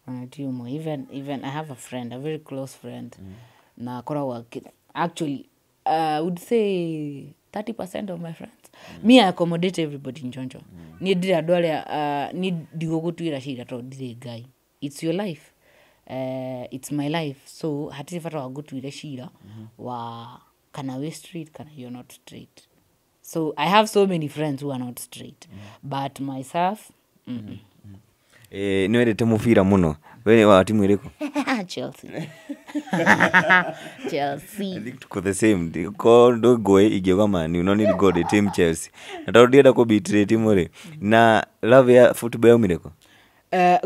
ona ti ũmwe. Even I have a friend, a very close friend, na akoragwo actually I would say 30% of my friends. Me, I accommodate everybody, Njonjo. Niĩ ndirĩ andũ arĩa niĩ ndigũgũtuĩra cira tondũ ndirĩ Ngai. It's your life, it's my life, so hatirĩ bata wa ngũtuĩre cira wa kana wĩ straight kana you're not straight. So I have so many friends who are not straight, but myself, mm-mm. Nĩ wendete mũbira mũno, we nĩ wa timu ĩrĩkũ? Chelsea, Chelsea. I think tuko the same. Ko ndo ngũĩ ingĩuga Man U, no niĩ ngorwo ndĩ team Chelsea, na tondũ ndienda kũ timu rĩ. Na love ya football yaumire kũ?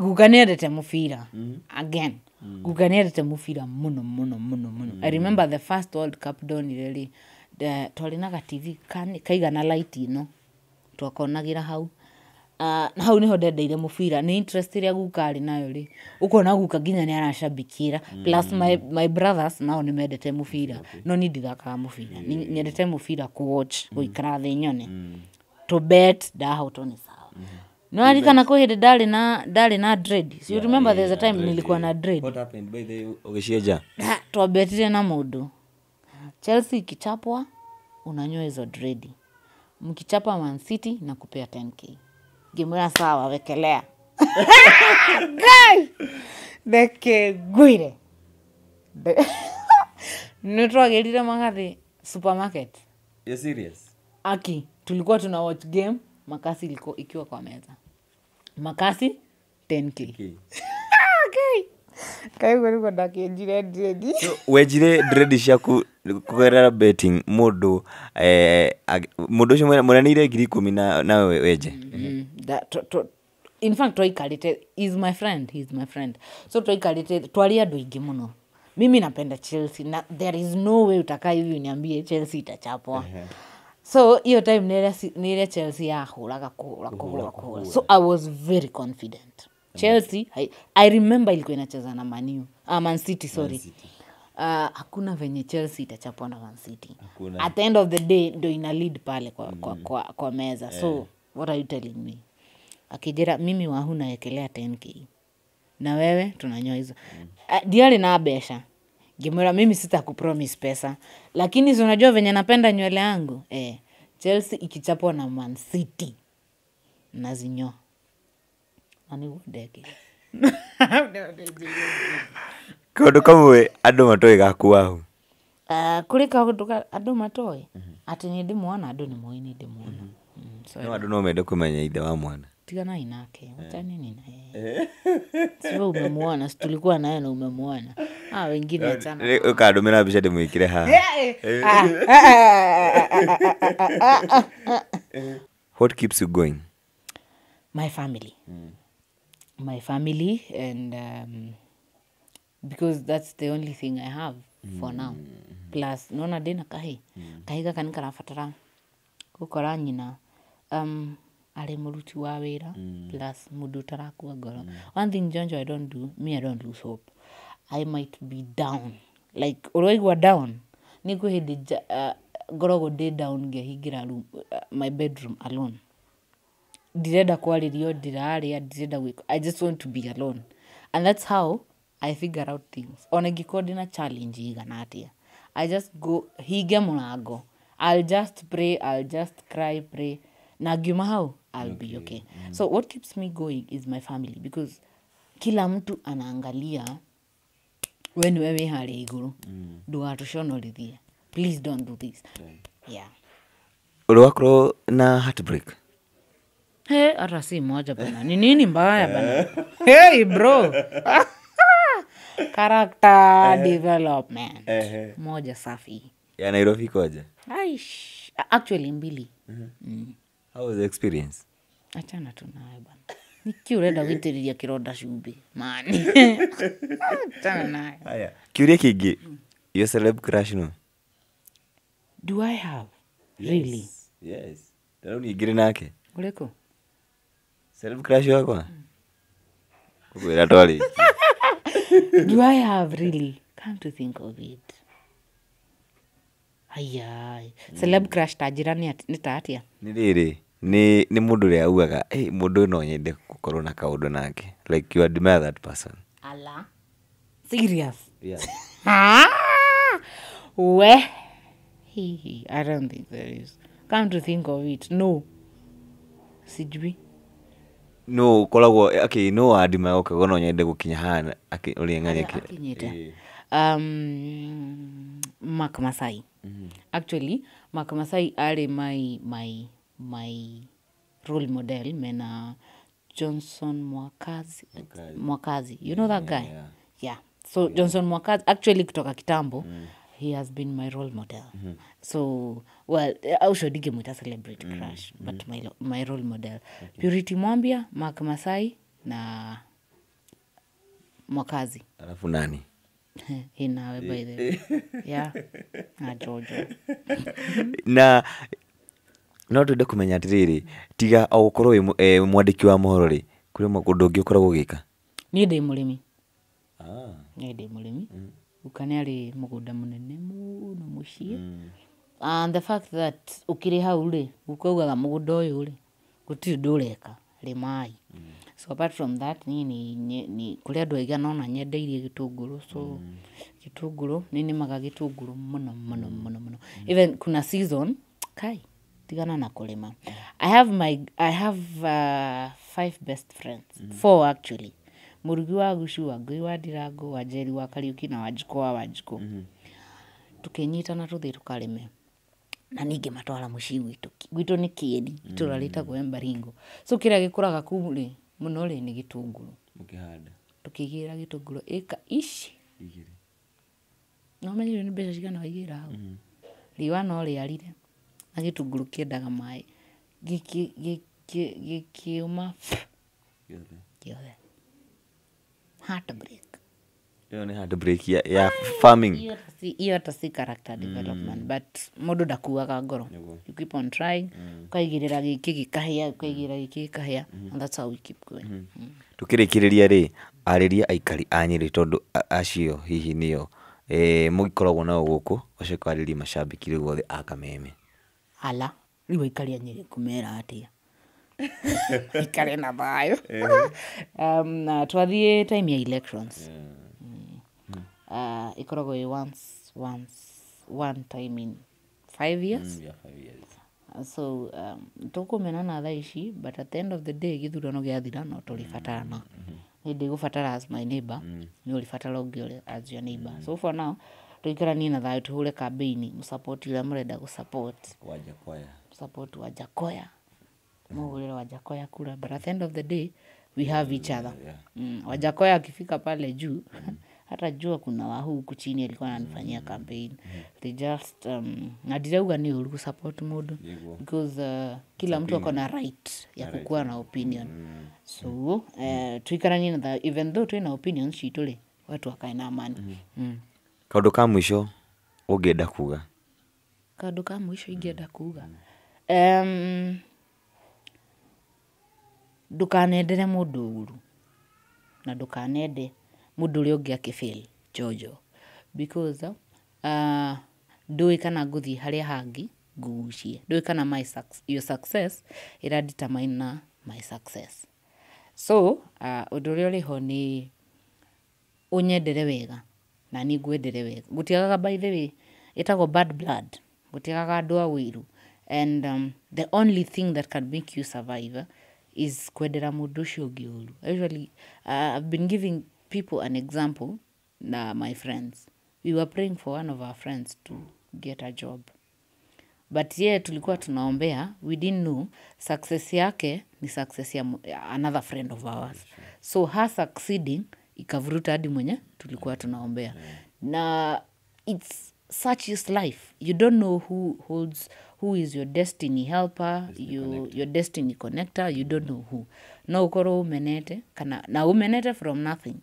Guka nĩ endete mũbira. Again, guka nĩ endete mũbira mũno mũno mũno mũno. I remember the first World Cup ndonire rĩ, twarĩ na ga TV kaigana light ĩno, twakonagĩra hau. Na hau niho ndendeire mũbira, nĩ interest ĩrĩa guka arĩ nayo rĩ, ũkona guka nginya nĩ aracambikĩra. Plus my brothers nao nĩ mendete mũbira, no niĩ ndithakaga mũbira. Nyendete mũbira kũ-watch, gũikara thĩ nyone. To bet ndahotwo nĩ sawa. Nĩ waririkana kwĩ hĩndĩ ndarĩ na dread? So you remember there's a time nilikuwa na dread. What happened, by the way, ũgĩcienja? Twabetire na mũndũ, Chelsea ikichapwa unanyoa hizo dredi, mkichapa Man City na kupea 10K. Ngĩmwĩra sawa, wekelea. Ngai, reke ngwĩre, nĩ twagĩrire magathĩ supermarket. You're serious? Aki tulikuwa tuna watch game, makasi iliko ikiwa kwa meza, makasi 10K. Okay. Kai ũguo nĩguo ndakĩenjire dread. So, wenjire dread ciaku kũgerera betting, mũndũ mũndũ ũcio mũranĩire 10,000 na nawe wenje? In fact twaikarĩte, is my friend, he is my friend, so twaikarĩte, twarĩ andũ aingĩ mũno. Mimi napenda Chelsea na there is no way utakaa hivi uniambie Chelsea itachapwa. So hiyo time nĩ ĩrĩa Chelsea yahũraga kũhũra kũhũra kũhũra, so I was very confident Chelsea. I remember ilikuwa inacheza na Manu, Man City, sorry. Hakuna venye Chelsea itachapwa na Man City. Hakuna. At the end of the day ndo ina lead pale kwa meza, so what are you telling me? Akijera mimi Wahu naekelea 10K na wewe tunanyoa hizo. Ndiarĩ na mbeca. Ngĩmwĩra mimi sitakupromise pesa, lakini si unajua venye napenda nywele yangu, Chelsea ikichapwa na Man City nazinyoa. Na nĩguo ndekire. Kaũndũ kamwe andũ matoĩ gaku, Wahu? Kũrĩ kaũndũ andũ matoĩ atĩ nĩ ndĩ mwana? Andũ nĩ moĩ nĩ ndĩ mwana. So No andũ no mende kũmenya ithe wa mwana. Tiganai nake, wachaneni na yeye. Sio umemwona? Si tulikuwa naye na umemwona? Ah, wengine achana. Ũkandũmĩra mbica ndĩmwĩkĩre haha. Ah, ah, ah, ah, ah. What keeps you going? My family, my family, and because that's the only thing I have for now. Plus nona ndĩna kahĩ, kahĩ gaka nĩ karabatara gũkora nyina. Arĩ mũruti wa wĩra plus mũndũ ũtarakua ngoro. One thing, Jonjo, I don't do, me, I don't lose hope. I might be down, like ũraigua down, nĩ kwĩ hĩndĩ ngoragwo ndĩ down, ngehingĩra room, my bedroom alone, ndirenda kwarĩrio, ndirarĩa, ndirenda gwĩka, I just want to be alone, and that's how I figure out things. Ona ingĩkorwo ndĩna challenge igana atĩa, I just go hinge mũrango, I'll just pray, I'll just cry, pray, na ngiuma hau I'll be okay. So what keeps me going is my family, because kila mtu anaangalia we niwe wĩ harĩa igũrũ, ndũgatũconorithie, please don't do this, yeah. Ũrĩ wakorwo na heartbreak? Hey, hata si moja bana. Ni nini mbaya bana? Hey bro. Character development. Moja safi. Ya Nairobi koja? Aish, actually mbili. How was the experience? Achana tu nayo bana. Niki urenda gwitĩrĩria kĩronda cumbĩ. Mani. Achana nayo. Haya. Kĩũria kĩngĩ. Your celeb crush no? Do I have? Really? Yes. Rĩu ningĩrĩ nake. Ũrĩkũ? Celeb crush wakwa? Ngũkwĩra twarĩkia. Do I have really? Come to think of it. Ayai. Celeb crush ta njĩra nĩ ta atĩa? Nĩ rĩrĩ, nĩ mũndũ ũrĩa augaga, hey, mũndũ ũyũ no nyende gũkorwo na kaũndũ nake. Like you admire that person. Ala. Serious? Yeah. Ah! We. Hihi. I don't think there is. Come to think of it, no. Sijui. No, ũkoragwo, okay, no admire ũkauga no nyende gũkinya haha, ũrĩa ng'ania Akinyĩte. Mark Masai. Actually, Mark Masai arĩ my role model mena Johnson Mwakazi. Mwakazi. You know that guy? Yeah. Yeah. So Johnson Mwakazi actually kutoka kitambo, he has been my role model. So well, ũcio ndingĩmwĩta celebrity crush, but my role model. Purity Mwambia, Mark Masai na Mwakazi. Alafu nani? Inawe by the way. Yeah. Na Jojo. Na no twende kũmenya atĩrĩrĩ, tiga o gũkorwo wĩ mwandĩki wa mohoro rĩ, kũrĩ ũndũ ũngĩ ũkoragwo ũgĩka? Niĩ ndĩ mũrĩmi. Niĩ ndĩ mũrĩmi. Guka nĩ arĩ mũgũnda mũnene mũno mũciĩ. And the fact that ũkĩrĩ hau rĩ, guka augaga mũgũnda ũyũ rĩ, gũtirĩ ũndũ ũreka, rĩmai. So apart from that, niĩ nĩ kũrĩ andũ aingĩ ona nyendeirie gĩtũngũrũ, so gĩtũngũrũ, nĩ nĩmaga gĩtũngũrũ mũno mũno mũno mũno. Even kuna season, kai, tigana na kũrĩma. I have 5 best friends, 4 actually. Mũrugi wa Gucu, Wangũi wa Ndirango, Wanjeri wa Kariũki na Wanjikũ wa Wanjikũ. Tũkĩnyitana tũthiĩ tũkarĩme. Na ningĩ matwara mũciĩ gwitũ. Gwitũ nĩ Kĩeni, itũra rĩtagwo Embaringo. So kĩrĩa gĩkũraga kũu rĩ, mũno rĩ nĩ gĩtũngũrũ. Mũkĩhanda. Tũkĩgĩra gĩtũngũrũ ĩka ici. Igĩrĩ. No ũmenye nĩ mbeca cigana waigĩra hau. Riũa no rĩarire na gĩtũngũrũ kĩendaga maĩ. Gĩkĩũma gĩothe. Heartbreak. Ĩyo nĩ heartbreak ya farming. Iyo hata si character development, but mũndũ ndakuaga ngoro. You keep on trying, ũkaigĩrĩra gĩkĩ gĩkahĩa, ũkaigĩrĩra gĩkĩ gĩkahĩa, and that's how we keep going. Tũkĩrĩkĩrĩria rĩ, arĩria aikari a Nyĩrĩ tondũ acio hihi nĩo mũgĩkoragwo nao gũkũ, ũcoke warĩrie macambĩki rĩu othe a Kameme. Ala, rĩu aikari a Nyĩrĩ ngũmera atĩa? Ikare na thayũ. Na twathiĩ time ya elections. Ĩkoragwo ĩ one time in 5 years. Yeah, 5 years. So tũkũmenana thaa ici, but at the end of the day gĩthurano gĩathira no tũrĩbatarana. Nĩ ndĩgũbatara as my neighbor, nĩ ũrĩbatara ũngĩ ũrĩa as your neighbor. So for now tũikaranie na thayũ, tũhũre campaign, mũsupport ũrĩa mũrenda gũsupport. Wajackoyah. Support Wajackoyah. Mũhũrĩre Wajackoyah kura, but at the end of the day we have each other. Wajackoyah akifika pale juu, hata jua kuna wa huku chini alikuwa ananifanyia campaign. They just na ndirauga nĩ ũru support mũndũ because kila mtu ako na right ya kukuwa na opinion. So tuikaranie na thayũ, even though twĩna opinions citũ rĩ, watu wakae na amani. Kaũndũ ka mũico ũngĩenda kuga? Kaũndũ ka mũico ingĩenda kuga. Ndũkanendere mũndũ ũru na ndũkanende mũndũ ũrĩa ũngĩ akĩfail, Jojo, because ndũĩ kana ngũthiĩ harĩa hangĩ ngũgucie, ndũĩ kana your success ĩra determine na my success. So ũndũ ũrĩa ũrĩho nĩ ũnyendere wega na niĩ ngwendere wega. Gũtiagaga, by the way, ĩtagwo bad blood, gũtiagaga andũ a ũiru. And the only thing that can make you survive is kwendera mũndũ ũcio ũngĩ ũru. Usually I've been giving people an example na my friends. We were praying for one of our friends to get a job, but ye tulikuwa tunaombea, we didn't know success yake ni success ya another friend of ours. So her succeeding ikavuruta hadi mwenye tulikuwa tunaombea. Na it's such is life. You don't know who holds, who is your destiny helper, your destiny connector. You don't know who. No ukorwo umenete kana na umenete from nothing,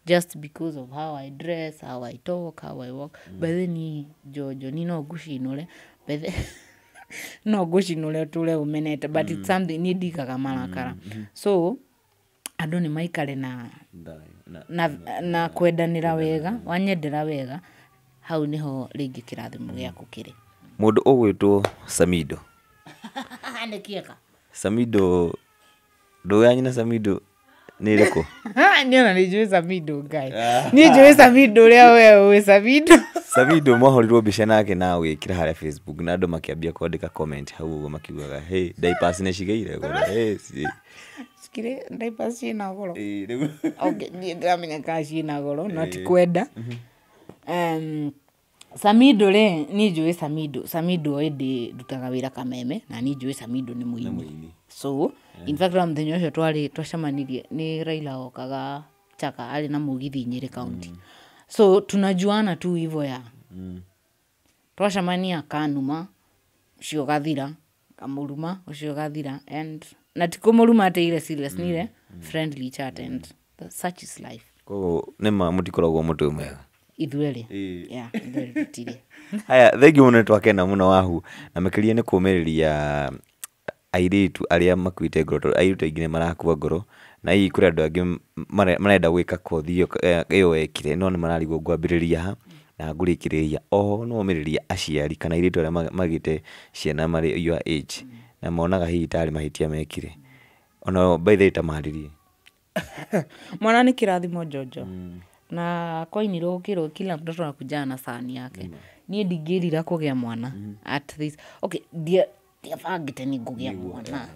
just because of how I dress, how I talk, how I walk. But then ni Jojo, ni no ngucinũre, but no ngucinũre tũre umenete, but it's something ni ndikaga marakara. So andũ nĩ maikare na na kwendanĩra wega. Wanyendera wega, hau nĩho rĩngĩ kĩrathimo gĩaku kĩrĩ. Mũndũ ũgwĩtwo Samido. Nĩ kĩega. Samido, ndũũ yanyu na Samido nĩ ĩrĩkũ? Niĩ ona nĩ njũĩ Samido, Ngai. Niĩ njũĩ Samido ũrĩa we ũĩ Samido. Samido mwahũrirwo mbica nake na ũgĩkĩra harĩa Facebook na andũ makĩambia kwandĩka comment hau ũguo makiugaga, "Hey, diapers nĩ cigeire goro." Hey, Cikire diapers ciĩna goro. Ĩĩ, rĩu. Okay, niĩ ndĩramenya kana ciĩna goro, no ti kwenda. Samido rĩ, niĩ njũĩ Samido. Samido ĩndĩ ndutaga wĩra Kameme na niĩ njũĩ Samido nĩ mũini. Mũini. So in fact wa mũthenya ũcio twarĩ twacemanirie nĩ Raila okaga Chaka arĩ na mũgithi Nyĩrĩ County. So tunajuana tu hivyo ya. Twacemania akanuma, ũcio ũgathira, kamũruma, ũcio ũgathira, and na ti kũmũruma atĩ ile serious, ni ile friendly chat, and such is life. Koguo nĩma mũtikoragwo mũtwe mwega. Ithuerĩ. Yeah, ithuerĩ tũtirĩ. Haya, thengiũ mũno, nĩ twakena mũno Wahu, na makĩria nĩ kũmĩrĩria airĩtu arĩa makuĩte ngoro, tondũ airĩtu aingĩ nĩ marakua ngoro, na hihi kũrĩ andũ angĩ marenda gwĩka kothi ĩyo wekire no nĩ mararigwo ngwambĩrĩria ha na ngũrĩkĩrĩria. Oho no ũmĩrĩria aciari kana airĩtu arĩa magĩte ciana marĩ your age na monaga hihi tarĩ mahĩtia mekire. Ona by the way tamarĩrie. Mwana nĩ kĩrathimo, Jojo, na kwainirwo gũkĩrwo kila mtoto anakuja na sahani yake. Niĩ ndingĩrira kũgĩa mwana at this, okay, ndiabangĩte nĩ ngũgĩa mwana,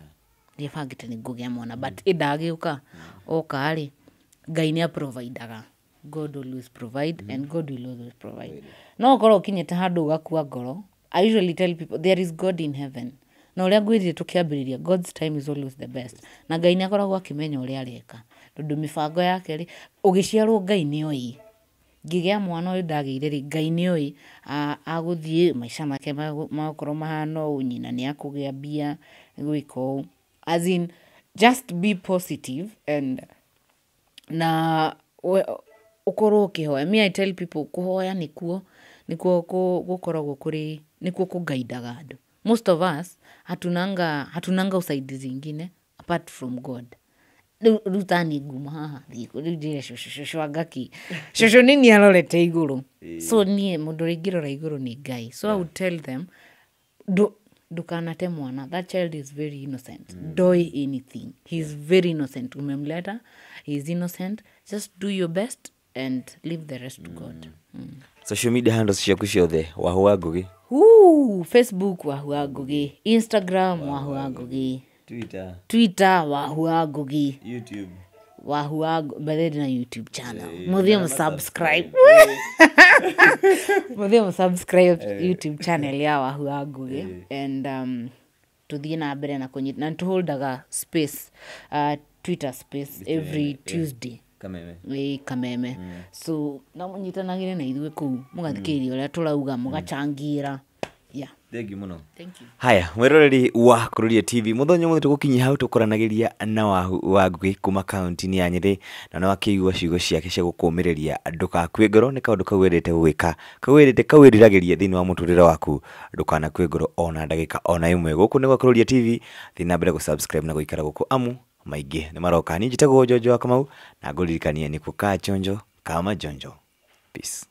ndiabangĩte nĩ ngũgĩa mwana, but ĩndagĩũka oka rĩ, Ngai nĩ aprovidaga. God always provide and God will always provide. No ũkorwo ũkinyĩte handũ ũgakua ngoro, I usually tell people there is God in heaven. Na ũrĩa ngwĩrire tũkĩambĩrĩria, God's time is always the best, na Ngai nĩ akoragwo akĩmenya ũrĩa areka, tondũ mĩbango yake rĩ, ũgĩciarwo Ngai nĩ oĩ. Ngĩgĩa mwana ũyũ ndagĩire rĩ, Ngai nĩ oĩ agũthiĩ maica make magũkorwo mahana ũũ, nyina nĩ akũgĩa mbia gwĩka ũũ. As in, just be positive and na ũkorwo ũkĩhoya. Me, I tell people kũhoya nĩkuo gũkoragwo kũrĩ nĩkuo kũgaidaga andũ. Most of us hatunanga usaidizi ingine apart from God. Rĩu tani nguma haha thiĩ rĩu njĩre cũcũ, cũcũ anga kĩ cũcũ nĩ arorete igũrũ. So niĩ mũndũ ũrĩa ingĩrora igũrũ nĩ Ngai. So I would tell them, ndũkanate mwana. That child is very innocent, ndoĩ anything. He is very innocent. Umemleta, he is innocent. Just do your best and leave the rest to God. Social media handles ciaku ciothe, Wahu wa Ngugi. Ooh, Facebook Wahu wa Ngugi, Instagram Wahu wa Ngugi, Twitter. Twitter Wahu wa Ngugi. YouTube. Wahu wa bethe na YouTube channel, muthie musubscribe, muthie musubscribe YouTube channel ya Wahu wa Ngugi, and tuthiĩ na mbere na kũnyita na nĩtũholdaga space, Twitter space every Tuesday. Kameme. Ĩ, Kameme. So no mũnyitanagĩre na ithuĩ kũu, mũgathikĩrĩria ũrĩa tũrauga, mũgacangĩra, yeah. Thengiũ mũno. Thank you. Haya, mwĩroreri wa Kururia TV, mũthenya ũmũthĩ tũgũkinyia hau tũkoranagĩria na Wahu wa Ngugi kuma kaunti-inĩ ya Nyĩrĩ, na nĩ wakĩigua ciugo ciake cia gũkũmĩrĩria ndũgakue ngoro nĩ kaũndũ kau wendete gwĩka, kau wendete, kau wĩriragĩria thĩinĩ wa mũtũrĩre waku, ndũkanakue ngoro ona ndagĩka ona ĩmwe. Gũkũ nĩ gwa Kururia TV, thiĩ na mbere gũ subscribe na gũikara gũkũ amu Maingĩ nĩ maroka. Niĩ njĩtagwo Njonjo wa Kamau na ngũririkanie nĩ kukaa chonjo kama jonjo. Peace.